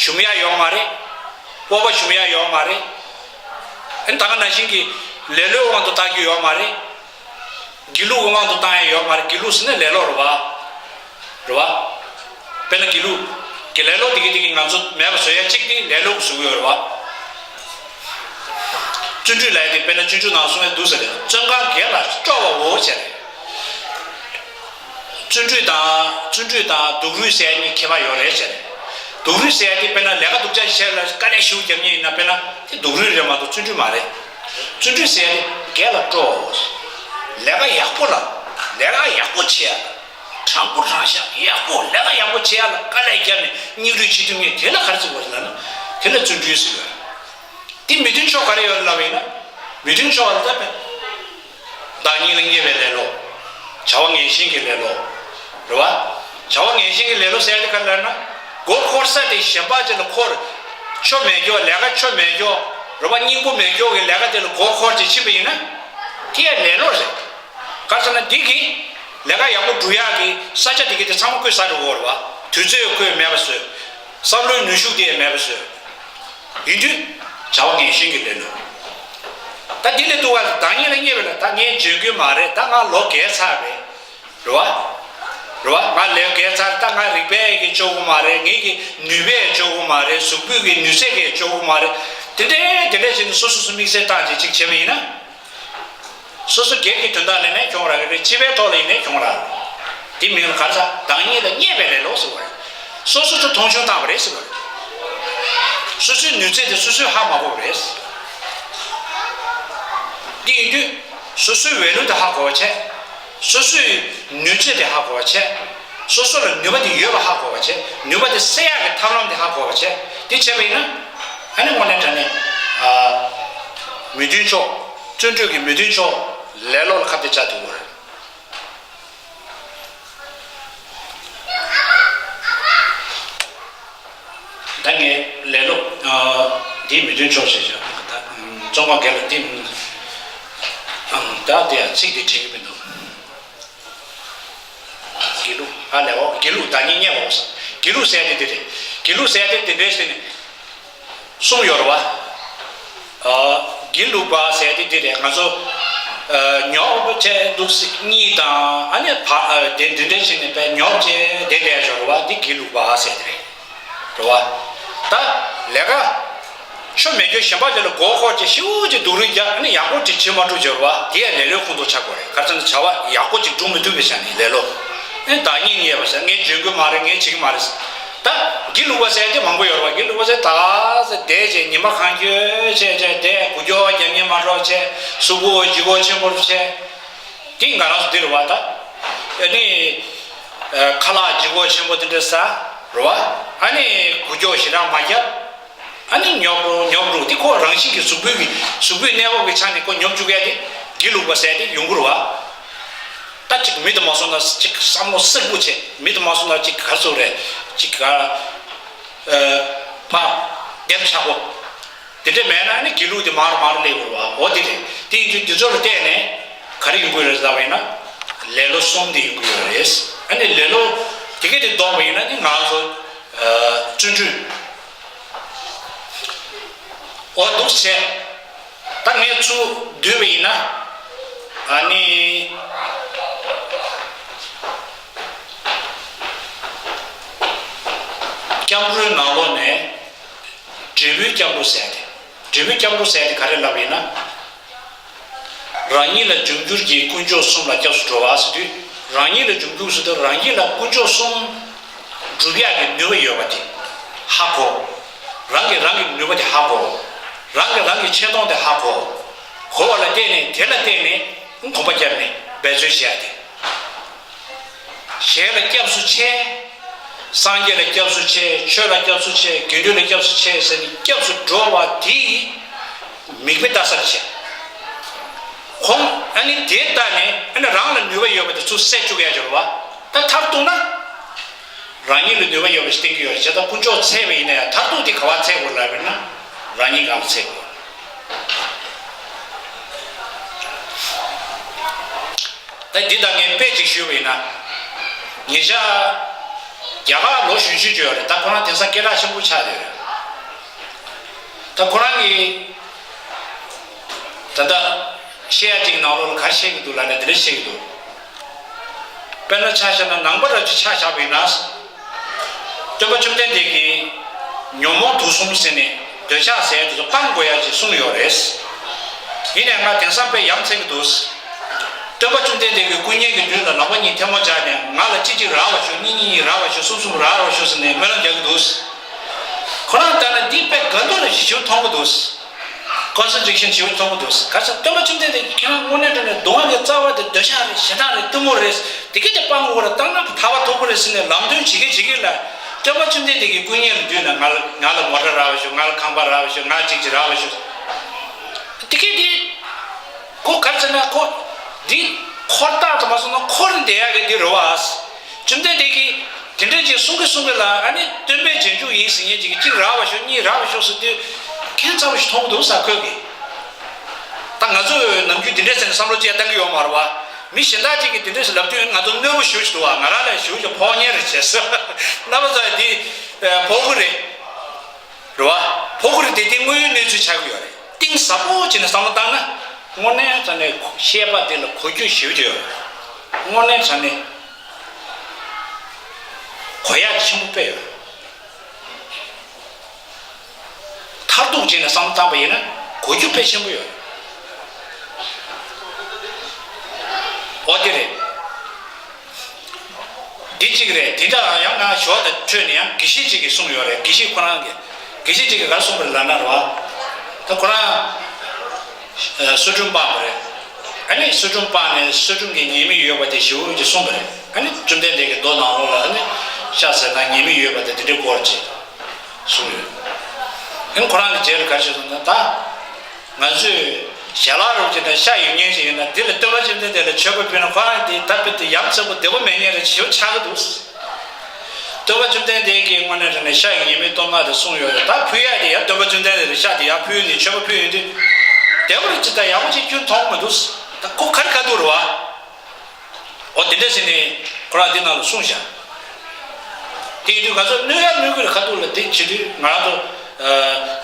ཞུམ་ཡག་ཡོད་མ་རེད། སྤོབས་པ་ཞུམ་ཡག་ཡོད་མ་རེད། ཨ་ནི་ད་ག་ནང་བཞིན་གྱི་ལེ་ལོའི་དབང་དུ་བཏང་རྒྱུ་ཡོད་མ་རེད། སྒྱིད་ལུག་གི་དབང་དུ་བཏང་ཡ་ཡོད་མ་རེད། སྒྱིད་ལུག་ཟེར་ན་ལེ་ལོ་རེད་བ། རེད་བ། དཔེར་ན་སྒྱིད་ལུག་གི་ལེ་ལོ་དེ་གི་དེ་གི་ང་ཚོ་མེད་པ་བཟོ་ཡ་གཅིག་དེ་ལེ་ལོ་གི་བཟོ་གི་ཡོད་རེད་བ། བརྩོན་འགྲུས་ལབ་ཡ་དེ་དཔེར་ན་སྤྱོད་འཇུག་ནང་གསུངས་ཡ་འདུག་ཟེར་ཏེ། བརྩོན་གང་དགེ་ལ་སྤྲོ་བའོ་ཟེར། བརྩོན་འགྲུས་དང་བརྩོན་འགྲུས་དང་སྡུག་རུས་ཟེར་ཡ་གཉིས་ཁྱད་པར་ཡོད་རེད་ཟེར། སྡུག་རུས་ཟེར་ཡ་དེ་དཔེར་ན་ལས་ཀ་སྡུག་ཅག་བྱས་ལ་དཀའ་ལས་ཞེ་པོ་རྒྱབ་མཁན་ཡིན་ན་དཔེར་ན་དེ་སྡུག་རུས་རེད་མ་གཏོགས་བརྩོན་འགྲུས་མ་རེད། བརྩོན་འགྲུས་ཟེར་ཡ་དེ་དགེ་ལ་སྤྲོའོ། ལས་ཀ་ཡག་པོ་ལ། ལས་ཀ་ཡག་པོ་བྱེད་ཡ་ལ། དྲང་པོ་དྲང་བཞག་ཡག་པོ་ལས་ཀ་ཡག་པོ་བྱེད་ཡ་ལ་དཀའ་ལས་བརྒྱབ་ནས་སྙིང་རུས་བྱེད་ཐུབ་མཁན་དེ་ལ་ག་རེ་ཟེར་དགོས་རེད་ལབ་ན། དེ་ལ་བརྩོན་འགྲུས་ཟེར་ཡོད། དེ་མི་མཐུན་ཕྱོགས་ག་རེ་ཡོད་ལབ་ཡིན་ན། མི་མཐུན་ཕྱོགས་ལ་ད་བདག་ཉིད་ལ་བརྙས་པའི་ལེ་ལོ། བྱ་བ་ངན་ཞེན་གྱི་ལེ་ལོ། རེད་བ། བྱ་བ་ངན་ཞེན་གྱི་ལེ་ལོ་ཟེར་དེ་ག་རེ་ལབ་ན། མགོ་འཁོར་ས་དེ་གཞན་པ་ཅིག་ལ་འཁོར། ཆོ་མེད་ཀྱོག་ལས་ཀ་ཆོ་མེད་ཀྱོག་རེད་བ། སྙིང་པོ་མེད་ཀྱོག་གི་ལས་ཀ་དེ་ལ་མགོ་འཁོར་ཅིག་ཕྱིན་པ་ཡིན་ན། དེ་ཡང་ལེ་ལོ་རེད། ག་རེ་ཟེར་ན་འདི་གིས་ལས་ཀ་ཡག་པོ་སྒྲུབ་ཡག་གི་ས་ཆ་དེ་གི་དེ་ཚང་མ་བཀོད་ཚར་འགྲོ་གི་ཡོད་རེད་བ། དུས་ཚོད་བཀོད་མེད་པ་བཟོས། བསམ་བློའི་ནུས་ཤུགས་དེ་ཡང་མེད་པ་བཟོས། ཡིན་དུས། བྱ་བ་ངན་ཞེན་གྱི་ལེ་ལོ། ད་འདི་ལས་སྡུག་པ་ལ་བདག་ཉིད་ལ་བརྙས་པ་ལ་ད་ངས་འཇོན་གྱི་མ་རེད། ད་ང་ལོ་རྒས་ཚར་རེད། རེད་བ། རེད་བ། ང་ལས་རྒས་ཚར། ད་ང་རིག་པས་ཀྱི་ལྕོགས་གི་མ་རེད། ངེད་ཀྱི་ནུས་པས་ལྕོགས་གི་མ་རེད། གཟུགས་པོའི་གི་ནུས་ཚད་ཀྱིས་ལྕོགས་གི་མ་རེད། དེ་འདྲས་དེ་འདྲས་བྱས་ནས་སོ་སོ་སོ་དམིགས་བསལ་བཏང་བྱས་ཅིག་བྱས་པ་ཡིན་ན། སོ་སོ་སྒེར་གྱི་དོན་དག་ལ་ནས་གྱོང་རག་གི་རེད། སྤྱི་པའི་ཐོག་ལ་ཡིན་ནས་གྱོང་རག་རེད། དེ་མིང་ལ་ག་རེ་ཟ། བདག་ཉིད་ལ་བརྙས་པའི་ལེ་ལོ་ཟེར་བ་རེད། སོ་སོ་ཚོ་མཐོང་ཆུང་བཏང་བ་རེད་ཟེར་བ་རེད། སོ་སོའི་ནུས་ཚད་དེ་སོ་སོས་ཧ་མ་གོ་བ་རེད། འདི་ཡིན་དུས། སོ་སོའི་ཝེ་ལུ་དེ་ཧ་གོ་བ་བྱས། སོ་སོའི་ནུས་ཚད་དེ་ཧ་གོ་བ་བྱས། སོ་སོ་ལ་ནུས་པ་དེ་ཡོད་པ་ཧ་གོ་བ་བྱས། ནུས་པ་དེ་སད་ཡག་གི་ཐབས་ལམ་དེ་ཧ་གོ་བ་བྱས། དེ་བྱས་པ་ཡིན་ན། ཨ་ནི་དངོས་གནས་དྲང་གནས། ཨ། མི་མཐུན་ཕྱོགས། བརྩོན་འགྲུས་ཀྱི་མི་མཐུན་ཕྱོགས་ལེ་ལོ་ལ་ཁ་གཏད་བཅག་ཐུབ་དགོས་རེད། ད་ངས་ལེ་ལོ། ཨ། འདིའི་མི་མཐུན་ཕྱོགས་ཞེས་བྱ། ད་ཙོང་ཁ་རྒན་ལ་འདི། ཨང་། ད་དེ་ཡང་ཚིག་འདི་འགྲིག་གི་མི་འདུག་དགེ་ལུགས། ཨ་ལས་འོ། དགེ་ལུགས་བདག་ཉིད་བརྙས་པའོ། དགེ་ལུགས་ཟེར་དེ་འདི་རེད། དགེ་ལུགས་ཟེར་དེ་འདི་འདྲས་ཟེར་ནས་གསུངས་ཡོད་རེད་བ། ཨ། དགེ་ལུགས་པ་ཟེར་དེ་འདི་རེད། ང་ཚོ། ཨ། ཉོབ་བྱས་འདུག་སེ་གཉིད་དང་ཨ་ནི་བ། ཨ། དེ་འདི་འདྲས་བྱས་ནས་པས་ཉོབ་བྱས་བསྡད་བསྡད་ཡོད་རེད་བ། འདི་དགེ་ལུགས་པ་ཟེར་དེ་རེད། རེད་བ། ད་ལས་ཀ་ཆོ་མེད་རྒྱུ་གཞན་པ་དེ་ལ་མགོ་འཁོར་བྱས་ཤིའུ་ཅིག་སྡུག་རུས་རྒྱག་ཨ་ནི་ཡག་པོ་ཅིག་བྱེད་མ་ཐུབ་ཡོད་རེད་བ། དེ་ཡང་ལེ་ལོའི་ཁོངས་གཏོགས་ཆགས་དགོས་རེད། ག་རེ་ཟེར་ན་བྱ་བ་ཡག་པོ་ཅིག་སྒྲུབ་མི་ཐུབ་པའི་ཆ་ནས་ལེ་ལོ། ཨེ། བདག་ཉིད་བརྙས་པ་ཟེར། ངས་འཇོན་གྱི་མ་རེད། ངས་བྱེད་ཀྱི་མ་རེད། ད་དགེ་ལུགས་པ་ཟེར་དེ་མང་པོ་ཡོད་རེད་བ། དགེ་ལུགས་པ་ཟེར་ད་ཟེར་བསྡད་བྱས་ཉི་མ་གང་འཁྱོལ་བྱས་བྱས་བསྡད། འགུལ་སྐྱོད་རྒྱག་སྙིང་མ་བྲོ་བྱས། གཟུགས་པོ་ལྗིད་ཁོག་ཆེན་པོ་བྱས། དེ་ང་རང་ཚོ་འདི་རེད་བ་ད། ཨ་ནི། ཨ། ཁ་ལག་ལྗིད་ཁོག་ཆེན་པོ་དེ་འདྲ་ཟ། རེད་བ། ཨ་ནི་འགུལ་སྐྱོད་ཞེ་དྲག་མ་རྒྱབ། ཨ་ནི་ཉོབ་རུ་ཉོབ་རུ་དེ་ཁོ་རང་བཞིན་གྱི་གཟུགས་པོའི་གི་གཟུགས་པོའི་གནས་བབ་ཀྱི་ཆ་ནས་ཁོ་ཉོབ་བཅུག་ཡ་དེ་དགེ་ལུགས་པ་ཟེར་དེ་ཡོང་གི་རེད་བ། ད་ཅིག་མི་དང་མ་སོང་ན་ཅིག་བསམ་བློ་སེར་པོ་བྱས། མི་དང་མ་སོང་ན་ཅིག་ག་རེ་ཟེར་རེད། ཅིག་ག་ཨ། ཕ། བདེ་པོ་ཆགས་པོ། དེ་འདྲ་མེད་ན་ནི་དགེ་ལུགས་དེ་མར་མར་སླེབས་དགོས་རེད་བ། འོ་དེ་རེད། དེ་ཡིན་དུས་འདི་ཚོ་ལ་བལྟས་ནས་ག་རེ་ཡོང་གི་རེད་ལབ་པ་ཡིན་ན། ལེ་ལོ་གསུམ་དེ་ཡོང་གི་ཡོད་རེད། ཨ་ནི་ལེ་ལོ་དེ་གས་དེ་ལྡོག་པ་ཡིན་ན་ནི་ང་ཚོ། ཨ། བརྩོན་འགྲུས། འོ་འདུག་བྱས། ད་ངས་ཚུར་བསྡུས་པ་ཡིན་ན། ཨ་ནི། སྐྱབས་འགྲོའི་ནང་ལོགས་ནས། འབྲས་བུའི་སྐྱབས་འགྲོ་ཟེར་ཏེ། འབྲས་བུའི་སྐྱབས་འགྲོ་ཟེར་ཏེ་ག་རེ་ལབ་ཡིན་ན། རང་ཉིད་ལ་འབྱུང་འགྱུར་གྱི་དཀོན་མཆོག་གསུམ་ལ་སྐྱབས་སུ་འགྲོ་བ་ཟེར་དུས། རང་ཉིད་ལ་འབྱུང་འགྱུར་ཟེར་དུས་རང་ཉིད་ལ་དཀོན་མཆོག་གསུམ་སྒྲུབ་ཡག་གི་ནུས་པ་ཡོད་པ་དེ་ཧ་གོ། རང་གིས་རང་གི་ནུས་པ་དེ་ཧ་གོ། རང་གིས་རང་གི་ཆེ་མཐོང་དེ་ཧ་གོ། གོ་བ་ལ་བརྟེན་ནས་དེ་ལ་བརྟེན་ནས་གོམ་པ་བརྒྱབ་ནས་འབད་རྩོལ་བྱེད་ཡག་དེ། གཞན་ལ་སྐྱབས་སུ་མཆི། སངས་རྒྱས་ལ་སྐྱབས་སུ་མཆི། ཆོས་ལ་སྐྱབས་སུ་མཆི། དགེ་འདུན་ལ་སྐྱབས་སུ་མཆི་ཟེར་ནས་སྐྱབས་སུ་འགྲོ་བ་དེ་ཡི་མིག་དཔེ་ལྟ་ས་བྱས། ཁོང་ཨ་ནི་དེ་ལྟ་ནས་ཨ་ནི་རང་ལ་ནུས་པ་ཡོད་པ་དེ་ཚུར་སད་བཅུག་ཡ་འབྱོར་བ། ད་མཐར་གཏུགས་ན། རང་ཉིད་ལ་ནུས་པ་ཡོད་པ་ཞིག་བསྟན་གྱི་ཡོད་རེད། བྱས་ཙང་དཀོན་མཆོག་འཚོལ་བ་ཡིན་ན་ཡང་མཐར་ཐུག་དེ་ག་བ་འཚོལ་དགོས་ལབ་པ་ཡིན་ན། རང་ཉིད་སྒང་ལ་འཚོལ་དགོས། ད་འདི་ལྟར་ངས་དཔེ་ཅིག་ཞུས་པ་ཡིན་ན། ཉེ་ཆར་རྒྱ་གར་ལོ་གཞོན་གཞོན་ཅིག་ཡོད་རེད། ད་ཁོ་རང་དེང་སང་སྐད་གྲགས་ཆེན་པོ་ཆགས་བསྡད་ཡོད་རེད། ད་ཁོ་རང་གིས་ད་ལྟ་བཤད་ཡ་ཅིག་ནང་ལོགས་ལ་ག་རེ་བཤད་ཀྱི་འདུག་ལབ་ན་དེ་འདྲ་བཤད་ཀྱི་འདུག་དཔེར་ན་ཆ་བཞག་ན་ནང་པ་རབ་ཅིག་ཆ་བཞག་པ་ཡིན་ན། སྟོན་པ་བཅོམ་ལྡན་འདས་ཀྱིས་ཉོན་མོངས་དུག་གསུམ་ཟེར་ནས་འདོད་ཆགས་ཟེར་ཡ་དེ་ཚོ་སྤང་དགོས་ཡ་ཅིག་གསུངས་ཡོད་རེད། ཡིན་ནའི་ང་དེང་སང་དཔེ་ཡ་མཚན་གྱི་འདུག་སྟོན་པ་བཅོམ་ལྡན་འདས་ཀྱི་སྐུ་བརྙན་གྱི་མདུན་ལ་ལག་པ་གཉིས་ཐལ་མོ་སྦྱར་ནས་ང་ལ་གཅིག་གཅིག་རག་པར་ཞུ། གཉིས་གཉིས་རག་པར་ཞུ། གསུམ་གསུམ་རག་པར་ཞུ་ཟེར་ནས་སྨོན་ལམ་རྒྱག་གི་འདུག་ཁོ་རང་ལྟར་ན་འདི་དཔེ་དགའ་སྡུག་ལ་ཞེ་པོ་མཐོང་གི་འདུག་ཀོན་སེན་ཊྲེ་ཤན་ཞེ་པོ་མཐོང་གི་འདུག་ག་ས་སྟོན་པ་བཅོམ་ལྡན་འདས་ཀྱིས་ཁྱེད་རང་དངོས་གནས་དྲང་གནས་སྡུག་བསྔལ་གྱི་རྩ་བ་དེ་འདོད་ཆགས་རེད། ཞེ་སྡང་རེད། གཏི་མུག་རེད། དེ་ག་དེ་སྤང་དགོས་རེད། སྤང་ན་ཐར་པ་ཐོབ་ཀྱི་རེད་ཟེར་ནས་ལམ་སྟོན་བྱེད་ཀྱི་བྱེད་ཀྱི་ལ། སྟོན་པ་བཅོམ་ལྡན་འདས་ཀྱི་སྐུ་བརྙན་ལ་མདུན་ན་ང་ལ་ང་ལ་མོ་ཊ་རག་པར་ཞུ། ང་ལ་ཁང་པ་རག་པར་ཞུ། ང་ལ་གཅིག་གཅིག་རག་པར་ཞུ། དེ་གས་དེ་ཁོ་ག་རེ་ཟེར་ན་ཁོ་འདི་འཁོར་རྟགས་དུ་མ་སོང་ན་འཁོར་ནས་བསྡད་ཡག་གི་འདི་རེད་བ། བཅོམ་ལྡན་འདས་ཀྱིས་དེ་འདྲ་ཅིག་གསུང་གི་གསུང་གི་ལ། ཨ་ནི་སྟོན་པའི་རྗེས་འཇུག་ཡིན་ཟེར་མཁན་ཅིག་གིས་གཅིག་རག་པ་ཤོག་གཉིས་རག་པ་ཤོག་ཟེར་དུས་ཁྱད་མཚར་པོ་ཞིག་མཐོང་གི་འདུག་ས། ཁོས་གི། ད་ང་ཚོས་ནམ་རྒྱུན་དེ་འདྲ་ཟེར་ནས་བསམ་བློ་ཅིག་བཏང་གི་ཡོད་མ་རེད་བ། མི་གཞན་དག་ཅིག་གིས་དེ་འདྲ་ཞིག་ལབ་དུས་ང་ཚོ་གནོད་པོ་ཞེ་པོ་ཞིག་འདུག་བ། ང་རང་ལ་ཞེ་པོ་ཞིག་ཕོག་ཉེན་རེད་བྱས་སོ། རྣམ་པ་ཚོ་འདི་ཕོག་གི་རེད། རེད་བ། ཕོག་གི་རེད་དེ། དེ་དངོས་ཡོད་གནས་ཚུལ་ཆགས་ཀྱི་ཡོད་རེད། གཏིང་ཟབ་པོ་བྱས་ནས་བསམ་བློ་བཏང་ན། དངོས་གནས་དྲང་གནས་བཤད་པ་དེ་ལ་གོ་རྒྱུ་ཞེ་པོ་ཅིག་ཡོད་རེད། དངོས་གནས་དྲང་གནས་གོ་ཡག་ཆེན་པོ་དཔེ་ཡོད་རེད། མཐར་ཐུག་བྱས་ནས་བསམ་བློ་བཏང་པ་ཡིན་ན་གོ་རྒྱུ་དཔེ་ཆེན་པོ་ཡོད་རེད། ཨོ་དེ་རེད། འདི་གཅིག་རེད། དེ་འདྲ་ཡང་ན་ཞོར་དུ་འཕྲོས་ནས་ཡང་དགེ་བཤེས་གཅིག་གིས་གསུངས་ཡོད་རེད། དགེ་བཤེས་ཁོ་རང་གིས། དགེ་བཤེས་གཅིག་གིས་ག་རེ་གསུངས་པ་རེད་ལབ་ན་རེད་བ། ད་ཁོ་རང་ཨ་སོ་བྲུམ་སྤངས་པ་རེད། ཨ་ནི་སོ་བྲུམ་སྤངས་ནས་སོ་བྲུམ་གྱི་ཉེས་དམིགས་ཡོད་པ་དེ་ཞེ་པོ་ཅིག་གསུངས་པ་རེད། ཨ་ནི་བཅོམ་ལྡན་འདས་ཀྱིས་མདོ་ནང་ལོགས་ལ་ཨ་ནི་ཤ་ཟ་ན་ཉེས་དམིགས་ཡོད་པ་དེ་དེ་འདྲའི་སྐོར་ཅིག་གསུངས་ཡོད། ཨ་ནི་ཁོ་རང་གི་རྗེས་ལ་ག་རེ་བྱས་སོང་ན། ད་ང་ཚོས་ཞལ་ལག་རུབ་ཅིག་དང་ཤ་ཡོད་མཁན་ཞིག་ཡོད་ན། དེ་ལ་སྟོན་པ་བཅོམ་ལྡན་འདས་ལ་མཆོད་པ་ཕུལ་ན་ཁོ་རང་དེ་ད་དཔེ་དེ་ཡ་མཚན་པོ་བདེ་པོ་མེད་མཁན་རེད། ཞེ་པོ་ཆགས་ཀྱི་འདུག། སྟོན་པ་བཅོམ་ལྡན་འདས་ཀྱིས་དངོས་གནས་དྲང་གནས་ཤ་ཡི་ཉེས་དམིགས་སྟོང་ཁ་དེ་གསུངས་ཡོད་རེད། ད་ཕུལ་ཡག་དེ་ཡང་སྟོན་པ་བཅོམ་ལྡན་འདས་ལ་ཤ་དེ་ཡར་ཕུལ་ནས་མཆོད་པ་ཕུལ་ཡོང་དུས། བདེ་པོ་རེད། ཅི་ལྟར་ཡག་པོ་ཅིག་ཁྱོན་མཐོང་མི་འདུག། ད་ཁོ་ག་རེ་ཁ་ཐུག་རེད་བ། འོ་དེ་འདྲ་ཟེར་ནས་ཁོ་རང་འདི་ནང་ལ་གསུངས་བཞག། དེ་ཡིན་དུས་ང་ཚོ་གནོད་ཡག་གནོད་ཀྱི་རེད། ཁ་ཐུག་ལ་དེ་བྱེད་དུས་ང་རང་ཚོ་ཨ་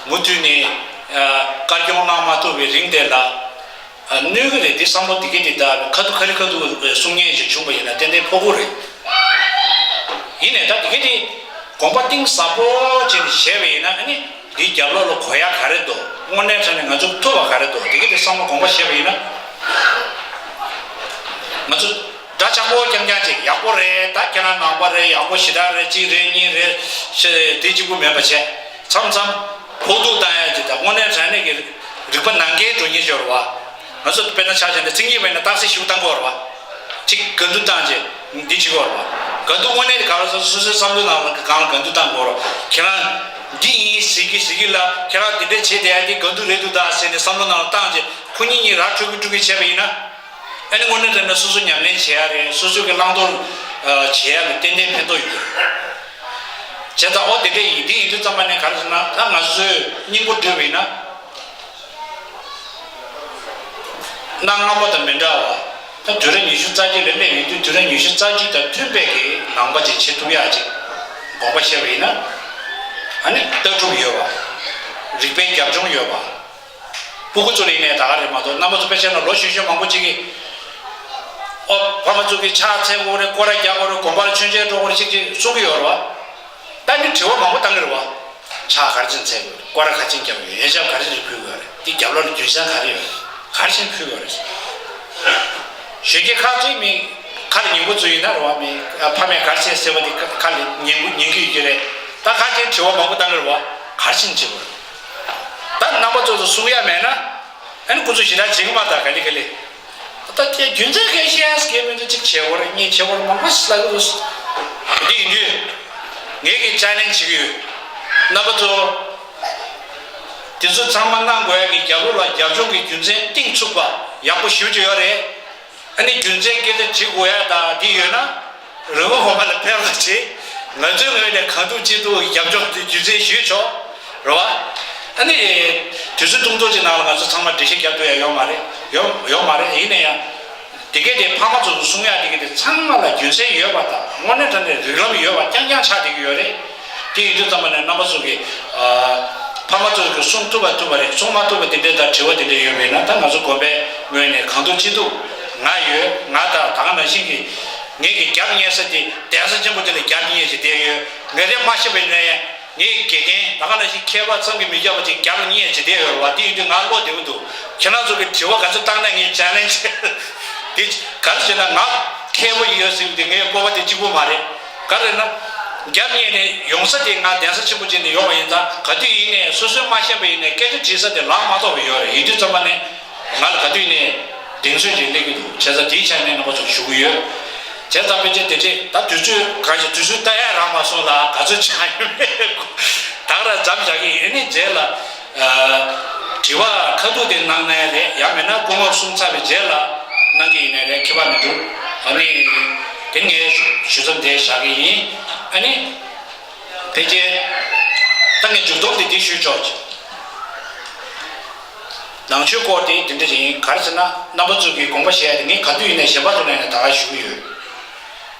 མུ་མཐུད་ནས་ཨ་དཀར་སྐྱོང་གནང་མ་ཐུབ་པའི་རིང་དེ་ལ། ཨ་གནོད་ཀྱི་རེད། འདི་བསམ་བློ་དེ་གས་དེ་ད་ཁ་ཐུག་ཁ་རི་ཁ་ཐུག་གསུང་མཁན་ཞིག་བྱུང་བ་ཡིན་ན་ཏན་ཏན་ཕོག་གི་རེད། ཡིན་ནའི་ད་དེ་གས་དེ་དགོངས་པ་གཏིང་ཟབ་པོ་བྱས་ནས་བཞེས་པ་ཡིན་ན། ཨ་ནི་འདིའི་རྒྱབ་ལོགས་ལ་གོ་ཡག་ག་རེ་འདུག། དངོས་གནས་དྲང་གནས་ང་ཚོར་ཐུབ་པ་ག་རེ་འདུག། དེ་གས་དེ་བསམ་བློ་དགོངས་པ་བཞེས་པ་ཡིན་ན། ང་ཚོ་འདྲ་ཆགས་པོ་རྐྱང་རྐྱང་ཅིག་ཡག་པོ་རེད། ད་ཁྱེད་རང་ནང་པ་རེད། ཡག་པོ་ཞེ་དྲག་རེད། གཅིག་རེད། གཉིས་རེད། ཞེས་དེ་གཅིག་པུ་མེད་པ་བྱས། མཚམས་མཚམས་ཕོག་ཐུག་བཏང་ཡག་ཅིག་དང་། དངོས་གནས་དྲང་གནས་ཀྱི་རིག་པ་ནང་འགལ་འགྲོ་ཉེན་ཡོད་རེད་བ། ང་ཚོ་དཔེར་ན་ཆ་བཞག་ན་མཚན་ཉིད་པ་ཡིན་ན་རྟགས་གསལ་ཞིབ་བཏང་དགོས་རེད་བ། གཅིག་དགའ་སྡུག་བཏང་རྗེས་འདི་བྱེད་དགོས་རེད་བ། དགའ་སྡུག་དངོས་གནས་དེ་ག་རེ་ཟེར། སོ་སོའི་བསམ་བློའི་ནང་ལ་གང་ལ་དགའ་སྡུག་བཏང་དགོས་རེད། ཁྱེད་རང་འདི་ཡིན་ཟེར་གི་ཟེར་གི་ལ། ཁྱེད་རང་འདི་འདྲ་བྱེད་བསྡད་ཡག་འདི་དགའ་སྡུག་རེད་འདུག་ད་ཟེར་ནས་བསམ་བློ་ནང་ལ་བཏང་རྗེས་ཁོ་གཉིས་གཉིས་ར་འཕྲོད་གི་འཕྲོད་གི་བྱས་པ་ཡིན་ན། ཨ་ནི་དངོས་གནས་དྲང་གནས་སོ་སོ་ཉམས་ལེན་བྱེད་ཡག་རེད། སོ་སོ་གི་བླང་དོར་ཨ་བྱེད་ཡག་ལ་ཏན་ཏན་ཕན་ཐོགས་ཡོད་རེད། བྱས་ཙང་ཨོ་དེ་འདྲ་ཡིན། དེ་ཡིན་དུས་ཙམ་པ་ནས་ག་རེ་ཟེར་ན། ད་ང་ཚོས་སྙིང་པོ་བསྡུས་པ་ཡིན་ན། གནའ་སྔ་མོ་དང་མི་འདྲ་བ། ད་དུས་རབས་ཉི་ཤུ་རྩ་གཅིག་ལ་སླེབས་ཡོང་དུས། དུས་རབས་ཉི་ཤུ་རྩ་གཅིག་དང་མཐུན་པའི་གི་ནང་པ་ཅིག་བྱེད་ཐུབ་ཡག་ཅིག་དགོངས་པ་བཞེས་པ་ཡིན་ན། ཨ་ནི་ལྟ་གྲུབ་ཡོད་པ། རིག་པའི་རྒྱབ་ལྗོངས་ཡོད་པ། སྤུ་གུ་ཚོ་ལ་ཡིན་ནའི་ད་ག་རེད་མ་གཏོགས། རྣམ་པ་ཚོ་དཔེ་བྱས་ན་ལོ་གཞོན་གཞོན་མང་པོ་ཅིག་གིས། ཨོ་ཕ་མ་ཚོ་གིས་ཕྱག་འཚལ་དགོས་རེད། སྐོར་ར་རྒྱག་དགོས་རེད། དགོན་པ་ལ་མཆོད་མཇལ་འགྲོ་དགོས་རེད་ཅིག་ཅིག་གསུང་གི་ཡོད་རེད་བ། ད་ནི་དྲི་བ་མང་པོ་བཏང་གི་རེད་བ། ཕྱག་ག་རེ་བྱས་ནས་འཚལ་དགོས་རེད། སྐོར་ར་ག་རེ་བྱས་ནས་རྒྱག་དགོས་རེད། ཡོན་ཆབ་ག་རེ་བྱས་ནས་ཕུལ་དགོས་རེད། འདི་རྒྱབ་ལོགས་ལ་རྒྱུ་མཚན་ག་རེ་ཡོད་རེད། ག་རེ་བྱས་ནས་ཕུལ་དགོས་རེད། གཞོན་སྐྱེས་ཁག་ཅིག་མི་ཁ་ལ་ཉན་པོ་ཚོ་ཡིན་ན་རེད་བ། མི་ཕ་མས་ག་རེ་བྱས་ཟེར་བ་དེ་ཁ་ལ་ཉན་གི་ཉན་གི་ཡོད་ཀྱི་རེད། ད་ཁ་ཅིག་དྲི་བ་མང་པོ་བཏང་གི་རེད་བ། ག་རེ་བྱས་ནས་བྱེད་དགོས་རེད། ད་རྣམ་པ་ཚོ་ཚོ་གསུང་ཡ་མེད་ན། ཨ་ནི་ཁོ་ཚོ་ཞེ་དྲག་བྱེད་ཀྱི་མ་རེད། ད་ག་ལེ་ག་ལེ། ད་ལྟ་རྒྱུ་མཚན་གང་ཤེས་ཡ་ཟེར་མཁན་མི་འདུག། གཅིག་བྱེད་དགོས་རེད། གཉིས་བྱེད་དགོས་རེད། མང་པོ་ཞིག་ལབ་ཀྱི་འདུག། འདི་ཡིན་དུས་ངས་ཀྱི་ཅལ་ལེན་བྱེད་ཀྱི་ཡོད། རྣམ་པ་ཚོ་དེ་ཚོ་ཚང་མ་གནང་དགོས་ཡ་གི་རྒྱབ་ལོགས་ལ་རྒྱབ་ལྗོངས་ཀྱི་རྒྱུ་མཚན་གཏིང་ཚུགས་པ་ཡག་པོ་ཞེ་པོ་ཅིག་ཡོད་རེད། ཨ་ནི་རྒྱུ་མཚན་སྐད་ཆ་དྲི་དགོས་ཡ་ད་འདི་ཡོད་ན། རི་བོ་དགོན་པ་ལ་ཕེབས་པ་བྱེད། ང་ཚོའི་ངོས་ནས་གང་ཐུབ་ཅི་ཐུབ་རྒྱབ་ལྗོངས་དེ་རྒྱུ་མཚན་ཞུས་ཆོག་རེད་བ། ཨ་ནི་དུས་ཚོད་ཐུང་ཐུང་ཅིག་ནང་ལ་ང་ཚོ་ཚང་མ་འགྲེལ་བཤད་རྒྱབ་ཐུབ་ཡ་ཡོད་མ་རེད། ཡོད་ཡོད་མ་རེད། ཡིན་ན་ཡང་དེ་གས་དེ་ཕ་མ་ཚོ་གསུང་ཡ་དེ་གས་དེ་ཚང་མ་ལ་རྒྱུ་མཚན་ཡོད་པ་དང་། དངོས་གནས་དྲང་གནས་རིགས་ལམ་ཡོད་པ་རྐྱང་རྐྱང་ཆགས་བསྡད་ཀྱི་ཡོད་རེད། དེ་ཡིན་དུས་ཙམ་པ་ནས་རྣམ་པ་ཚོ་གིས་ཨ་ཕ་མ་ཚོ་གིས་གསུང་ཐུབ་པ་ཐུབ་པ་རེད། གསུང་མ་ཐུབ་པ་དེ་འདྲས་དང་དྲི་བ་དེ་འདྲས་ཡོད་པ་ཡིན་ན། ད་ང་ཚོ་དགོན་པའི་ངོས་ནས་གང་ཐུབ་ཅི་ཐུབ་ང་ཡོད། ང་དང་ད་ག་ནང་བཞིན་གྱི་ངེད་ཀྱི་རྒྱབ་གཉེར་ས་དེ་གདན་ས་ཆེན་པོ་དེ་ལ་རྒྱབ་གཉེར་བྱས་བསྡད་ཡོད། ངས་དེ་མ་ཤེས་པ་ཡིན་ན་ཡང་། ངའི་དགེ་རྒན་ད་ག་ནང་བཞིན་མཁས་པ་མཚམས་ཀྱི་མི་ཁྱབ་པ་ཅིག་རྒྱབ་ལ་གཉེར་བྱས་བསྡད་ཡོད་རེད་བ། དེ་ཡིན་དུས་ང་བློ་བདེ་པོ་འདུག། ཁྱེད་རང་ཚོ་གི་དྲི་བ་ག་ཚོད་བཏང་ན་ངས་ཅལ་ལེན་བྱས། དེ་ག་རེ་བྱས་ན་ང་མཁས་པོ་ཡོད་ཟེར་བ་དེ་ངའི་སྤོབས་པ་དེ་གཅིག་པུ་མ་རེད། ག་རེ་ན། རྒྱབ་གཉེར་ནས་ཡོང་ས་དེ་ང་གདན་ས་ཆེན་པོ་ཅིག་ནས་ཡོང་བ་ཡིན་ཙང་། ག་དུས་ཡིན་ནའི་སོ་སོའི་མ་ཤེས་པ་ཡིན་ནའི་སྐད་ཆ་དྲིས་ས་དེ་ལག་མ་ཐོགས་པ་ཡོད་རེད། ཡིན་དུས་ཙམ་པ་ནས་ང་ལ་ག་དུས་ནས་གདེང་ཚོད་ཅིག་སླེབས་ཀྱི་འདུག། བྱས་ཙང་དེའི་ཆ་ནས་རྣམ་པ་ཚོར་ཞུ་གི་ཡོད། བྱས་ཙང་ཕལ་ཆེར་དེ་རྗེས་ད་དུས་ཚོད་གང་ཞིག་དུས་ཚོད་ལྟ་ཡག་རག་མ་སོང་ལ། ག་ཚོད་ཆགས་ཡོད་མེད་ད་ག་རང་མཚམས་བཞག་གི་ཡིན། ཨ་ནི་རྗེས་ལ། ཨ། དྲི་བ་ཁ་ཐུག་དེ་གནང་ན་རེད། ཡང་མིན་ན་སྐུ་ངོ་གསུང་ཚར་བའི་རྗེས་ལ་གནང་གི་ཡིན་ན་རེད། ཁྱད་པར་མི་འདུག་ཨ་ནི་དེ་ངས་ཞུ་མཚམས་དེ་བཞག་གི་ཡིན། ཨ་ནི་ཕལ་ཆེར་ད་ངས་མཇུག་སྡོམ་དེ་འདི་ཞུས་ཆོག་ནང་ཆོས་སྐོར་དེ་འདི་འདྲ་ཞིག་ཡིན། ག་རེ་ཟེར་ན་རྣམ་པ་ཚོ་གིས་དགོངས་པ་བཞེས་ཡ་དེ་ངས་ག་དུས་ཡིན་ནའི་གཞན་པ་ཚོ་ལ་ཡང་ད་ག་ཞུ་གི་ཡོད།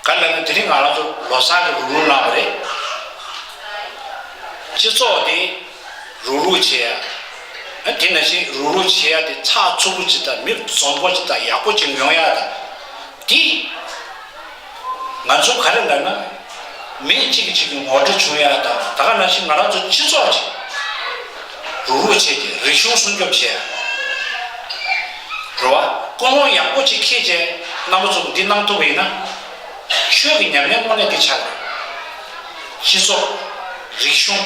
ག་ལ་ནི་དེ་རིང་ང་རང་ཚོ་ལོ་གསར་གྱི་རུག་རུག་གནང་བ་རེད། སྤྱི་ཚོགས་དེ་རུག་རུག་བྱེད་ཡ། དེ་ནང་བཞིན་རུག་རུག་བྱེད་ཡ་དེ་ཚགས་ཚུད་པོ་ཅིག་དང་མི་འཛོམས་པོ་ཅིག་དང་ཡག་པོ་ཅིག་ཡོང་ཡ་དང་། དེ་ང་ཚོ་ག་རེ་ལབ་ན་མི་གཅིག་གིས་གཅིག་གི་ངོ་སྤྲོད་བྱུང་ཡ་དང་། ད་ག་ནང་བཞིན་ང་རང་ཚོ་སྤྱི་ཚོགས་ཅིག་རུག་རུག་བྱེད་དེ་རིག་གཞུང་སྲུང་སྐྱོབ་བྱེད་ཡ། རེད་བ། ཀུན་སློང་ཡག་པོ་ཅིག་འཁྱེར་བྱས་རྣམ་པ་ཚོ་གིས་འདི་གནང་ཐུབ་པ་ཡིན་ན། ཆོས་ཀྱི་ཉམས་ལེན་དངོས་གནས་འདི་ཆགས་རེད། སྤྱི་ཚོགས། རིག་གཞུང་།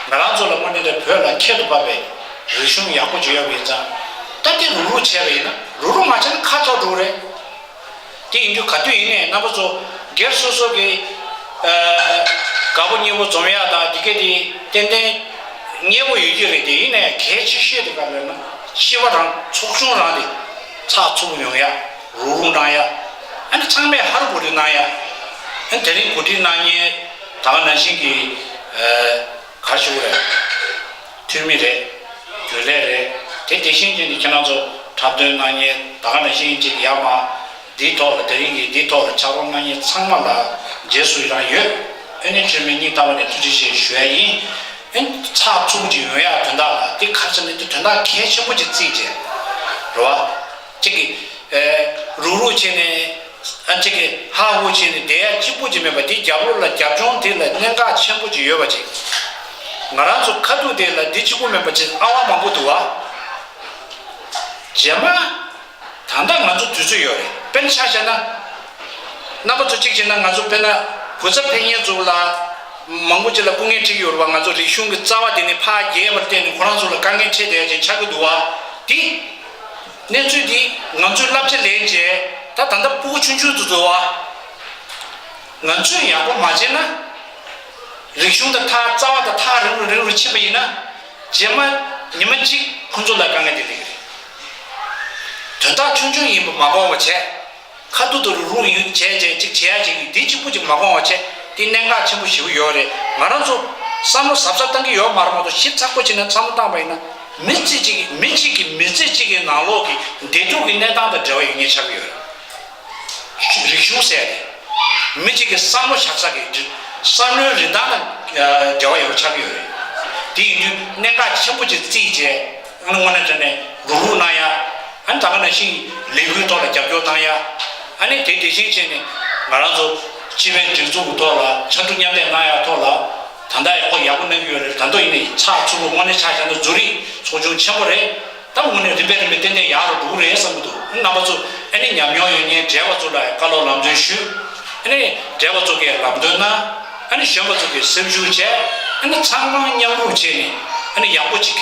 ང་རང་ཚོ་ལ་དངོས་གནས་དེ་བོད་ལ་ཁྱད་དུ་འཕགས་པའི་རིག་གཞུང་ཡག་པོ་ཅིག་ཡོད་པ་ཡིན་ཙང་། ད་དེ་རུག་རུག་བྱས་པ་ཡིན་ན། རུག་རུག་མ་བྱས་ན་ཁ་འཐོར་འགྲོ་གི་རེད། དེ་ཡིན་དུས་ག་དུས་ཡིན་ནའི་རྣམ་པ་ཚོ་སྒེར་སོ་སོ་གི་ཨ་དགའ་པོ་ཉེ་པོ་འཛོམས་ཡ་དང་དེ་ག་དེ་ཏན་ཏན་མཉེས་པོ་ཡོད་ཀྱི་རེད། དེ་ཡིན་ནའི་གལ་ཆེ་ཤོས་དེ་ག་རེ་ལབ་ན། སྤྱི་པ་རང་ཚོགས་ཆུང་རང་དེ་ཚགས་ཚུད་པོ་ཡོང་ཡ། རུག་རུག་གནང་ཡ། ཨ་ནི་ཚང་མས་ཧ་རུ་གོ་རུ་གནང་ཡ། ཨ་ནི་དེ་རིང་གོ་སྒྲིག་གནང་མཁན་ད་ག་ནང་བཞིན་གྱི་ཨ་ག་རེ་ཞུ་དགོས་རེད། འཐུས་མི་རེད། རྒྱུན་ལས་རེད། དེ་དེ་བཞིན་གྱི་ནི་ཁྱེད་རང་ཚོ་འཁྲབ་སྟོན་གནང་མཁན་ད་ག་ནང་བཞིན་གཅིག་ཡར་མར་འདིའི་ཐོག་ལ་དེ་རིང་གི་འདིའི་ཐོག་ལ་ཕྱག་རོགས་གནང་མཁན་ཚང་མ་ལ་རྗེས་སུ་ཡི་རང་ཡོད། ཨ་ནི་འཐུས་མི་སྙིང་ཐག་པ་ནས་ཐུགས་རྗེ་ཆེ་ཞུ་ཡ་ཡིན། ཨ་ནི་ཚགས་ཚུད་པོ་ཅིག་ཡོང་ཡ་དོན་དག་ལ་འདི་ག་རེ་ཟེར་ན་འདི་དོན་དག་གལ་ཆེན་པོ་ཅིག་བརྩིས་བྱས། རེད་བ། གཅིག་གི་ཨེ་རུག་རུག་བྱས་ནས། ཨ་ཅིག་གི་ཧ་ཧུ་བྱས་ནས་བསྡད་ཡ་གཅིག་པུ་ཅིག་མེད་པ། དེའི་རྒྱབ་ལོགས་ལ་རྒྱབ་ལྗོངས་དེ་ལ་གནད་འགག་ཆེན་པོ་ཅིག་ཡོད་པ་ཅིག་ང་རང་ཚོ་ཁ་ཐུག་དེ་ལ་འདི་གཅིག་པུ་མེད་པ་ཅིག་ཨ་བ་མང་པོ་འདུག་བ། རྗེས་མ། ད་ལྟ་ང་ཚོ་དུས་ཚོད་ཡོད་རེད། དཔེར་ན་ཆ་བཞག་ན། རྣམ་པ་ཚོ་གཅིག་བྱས་ན་ང་ཚོ་དཔེར་ན་བུ་ཚ་ཕེབས་མཁན་ཚོ་ལ་མང་པོ་ཅིག་ལ་སྐུ་ངལ་འཕྲད་ཀྱི་ཡོད་རེད་བ། ང་ཚོ་རིག་གཞུང་གི་རྩ་བ་དེ་ནི་ཕར་རྒྱས་པར་བརྟེན་ནས་ཁོ་རང་ཚོ་ལ་དཀའ་ངལ་འཕྲད་བསྡད་ཡ་ཅིག་ཆགས་ཀྱི་འདུག་བ། དེ། གནས་ཚུལ་འདི་ང་ཚོས་བསླབ་བྱ་ལེན་བྱས། ད་ད་ལྟ་སྤུ་གུ་ཆུང་ཆུང་དེ་ཚོ་བ། ང་ཚོས་ཡག་པོ་མ་བྱས་ན། རིག་གཞུང་དང་ཐག་རྩ་བ་དང་ཐག་རིང་རུ་རིང་རུ་ཕྱིན་པ་ཡིན་ན། རྗེས་མ་ཉི་མ་གཅིག་ཁོ་ཚོ་ལ་དཀའ་ངལ་དེ་སླེབས་ཀྱི་རེད། དོན་དག་ཆུང་ཆུང་ཡིན་པ་མ་དགོངས་པ་བྱས། ཁ་ཐུག་ཏུ་རུག་རུག་ཡོད་བྱས་བྱས་གཅིག་བྱེད་ཡ་ཅིག་ཡིན། དེ་གཅིག་པུ་ཅིག་མ་དགོངས་པ་བྱས། དེ་གནད་འགག་ཆེན་པོ་ཞེ་པོ་ཡོད་རེད། ང་རང་ཚོ་བསམ་བློ་གཟབ་གཟབ་བཏང་གི་ཡོད་མ་རེད་མ་གཏོགས། ཞིབ་ཚགས་པོ་བྱས་ནས་བསམ་བློ་བཏང་པ་ཡིན་ན། མི་ཚེ་གཅིག་གི་མི་གཅིག་གི་མི་ཚེ་གཅིག་གི་ནང་ལོགས་ཀྱི་བདེ་སྡུག་གི་གནས་སྟངས་དང་འབྲེལ་བ་ཡོད་མཁན་ཆགས་ཀྱི་ཡོད་རེད། རིག་གཞུང་ཟེར་ཡ་དེ། མི་གཅིག་གི་བསམ་བློ་བཞག་ས་གི་བསམ་བློའི་རིན་ཐང་དང་འབྲེལ་བ་ཡོད་པ་ཆགས་ཀྱི་ཡོད་རེད། དེ་ཡིན་དུས་གནད་འགག་ཆེན་པོ་ཅིག་བརྩིས་བྱས། ཨ་ནི་དངོས་གནས་དྲང་གནས་རུག་རུག་གནང་ཡ། ཨ་ནི་ད་ག་ནང་བཞིན་ལས་འགུལ་ཐོག་ལ་རྒྱབ་སྐྱོར་གནང་ཡ། ཨ་ནི་དེ་དེ་བཞིན་བྱས་ནས་ང་རང་ཚོ་སྤྱི་པའི་སྒྲིག་འཛུགས་ཀྱི་ཐོག་ལ་ཕྱར་གྲུ་མཉམ་འདེགས་གནང་ཡ་ཐོག་ལ། ད་ལྟ་ཡག་པོ་ཡག་པོ་གནང་གི་ཡོད་རེད། ད་དུང་ཡིན་ནའི་ཚགས་ཚུད་པོ་དངོས་གནས་ཆ་བཞག་ན་རྫོང་རིམ་ཚོགས་ཆུང་ཆེན་པོ་རེད། ད་དངོས་གནས་རིམ་པས་རིམ་པས་ཏན་ཏན་ཡག་རུ་འགྲོ་གི་རེད་བསམ་གྱི་འདུག་རྣམ་པ་ཚོ་ཨ་ནི་ཉམས་མྱོང་ཡོད་མཁན་བགྲེས་པ་ཚོ་ལ་བཀའ་སློབ་ལམ་སྟོན་ཞུས། ཨ་ནི་བགྲེས་པ་ཚོ་གིས་ལམ་སྟོན་གནང་། ཨ་ནི་གཞོན་པ་ཚོ་གིས་སེམས་ཤུགས་བྱས། ཨ་ནི་ཚང་མ་མཉམ་རུབ་བྱས་ནས་ཨ་ནི་ཡག་པོ་ཅིག་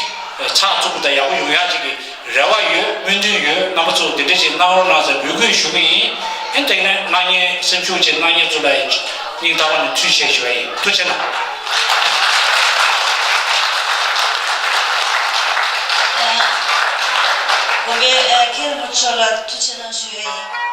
ཚགས་ཚུད་པོ་དང་ཡག་པོ་ཡོང་ཡག་ཅིག་གི་རེ་བ་ཡོད། སྨོན་འདུན་ཡོད། རྣམ་པ་ཚོ་འདི་འདྲ་ཞིག་གནང་རོགས་གནང་ཟེར་འབོད་སྐུལ་ཞུ་གི་ཡིན། ཨ་ནི་དེ་ནས་གནང་མཁན་སེམས་ཤུགས་བྱས་གནང་མཁན་ཚོ་ལ་སྙིང་ཐག་པ་ནས་ཐུགས་རྗེ་ཆེ་ཞུ་བ་ཡིན། ཐུགས་རྗེ་གནང་། དགོན་པའི་མཁན་རིན་པོ་ཆེ་ལ་ཐུགས་རྗེ་གནང་ཞུ་ཡ་ཡིན།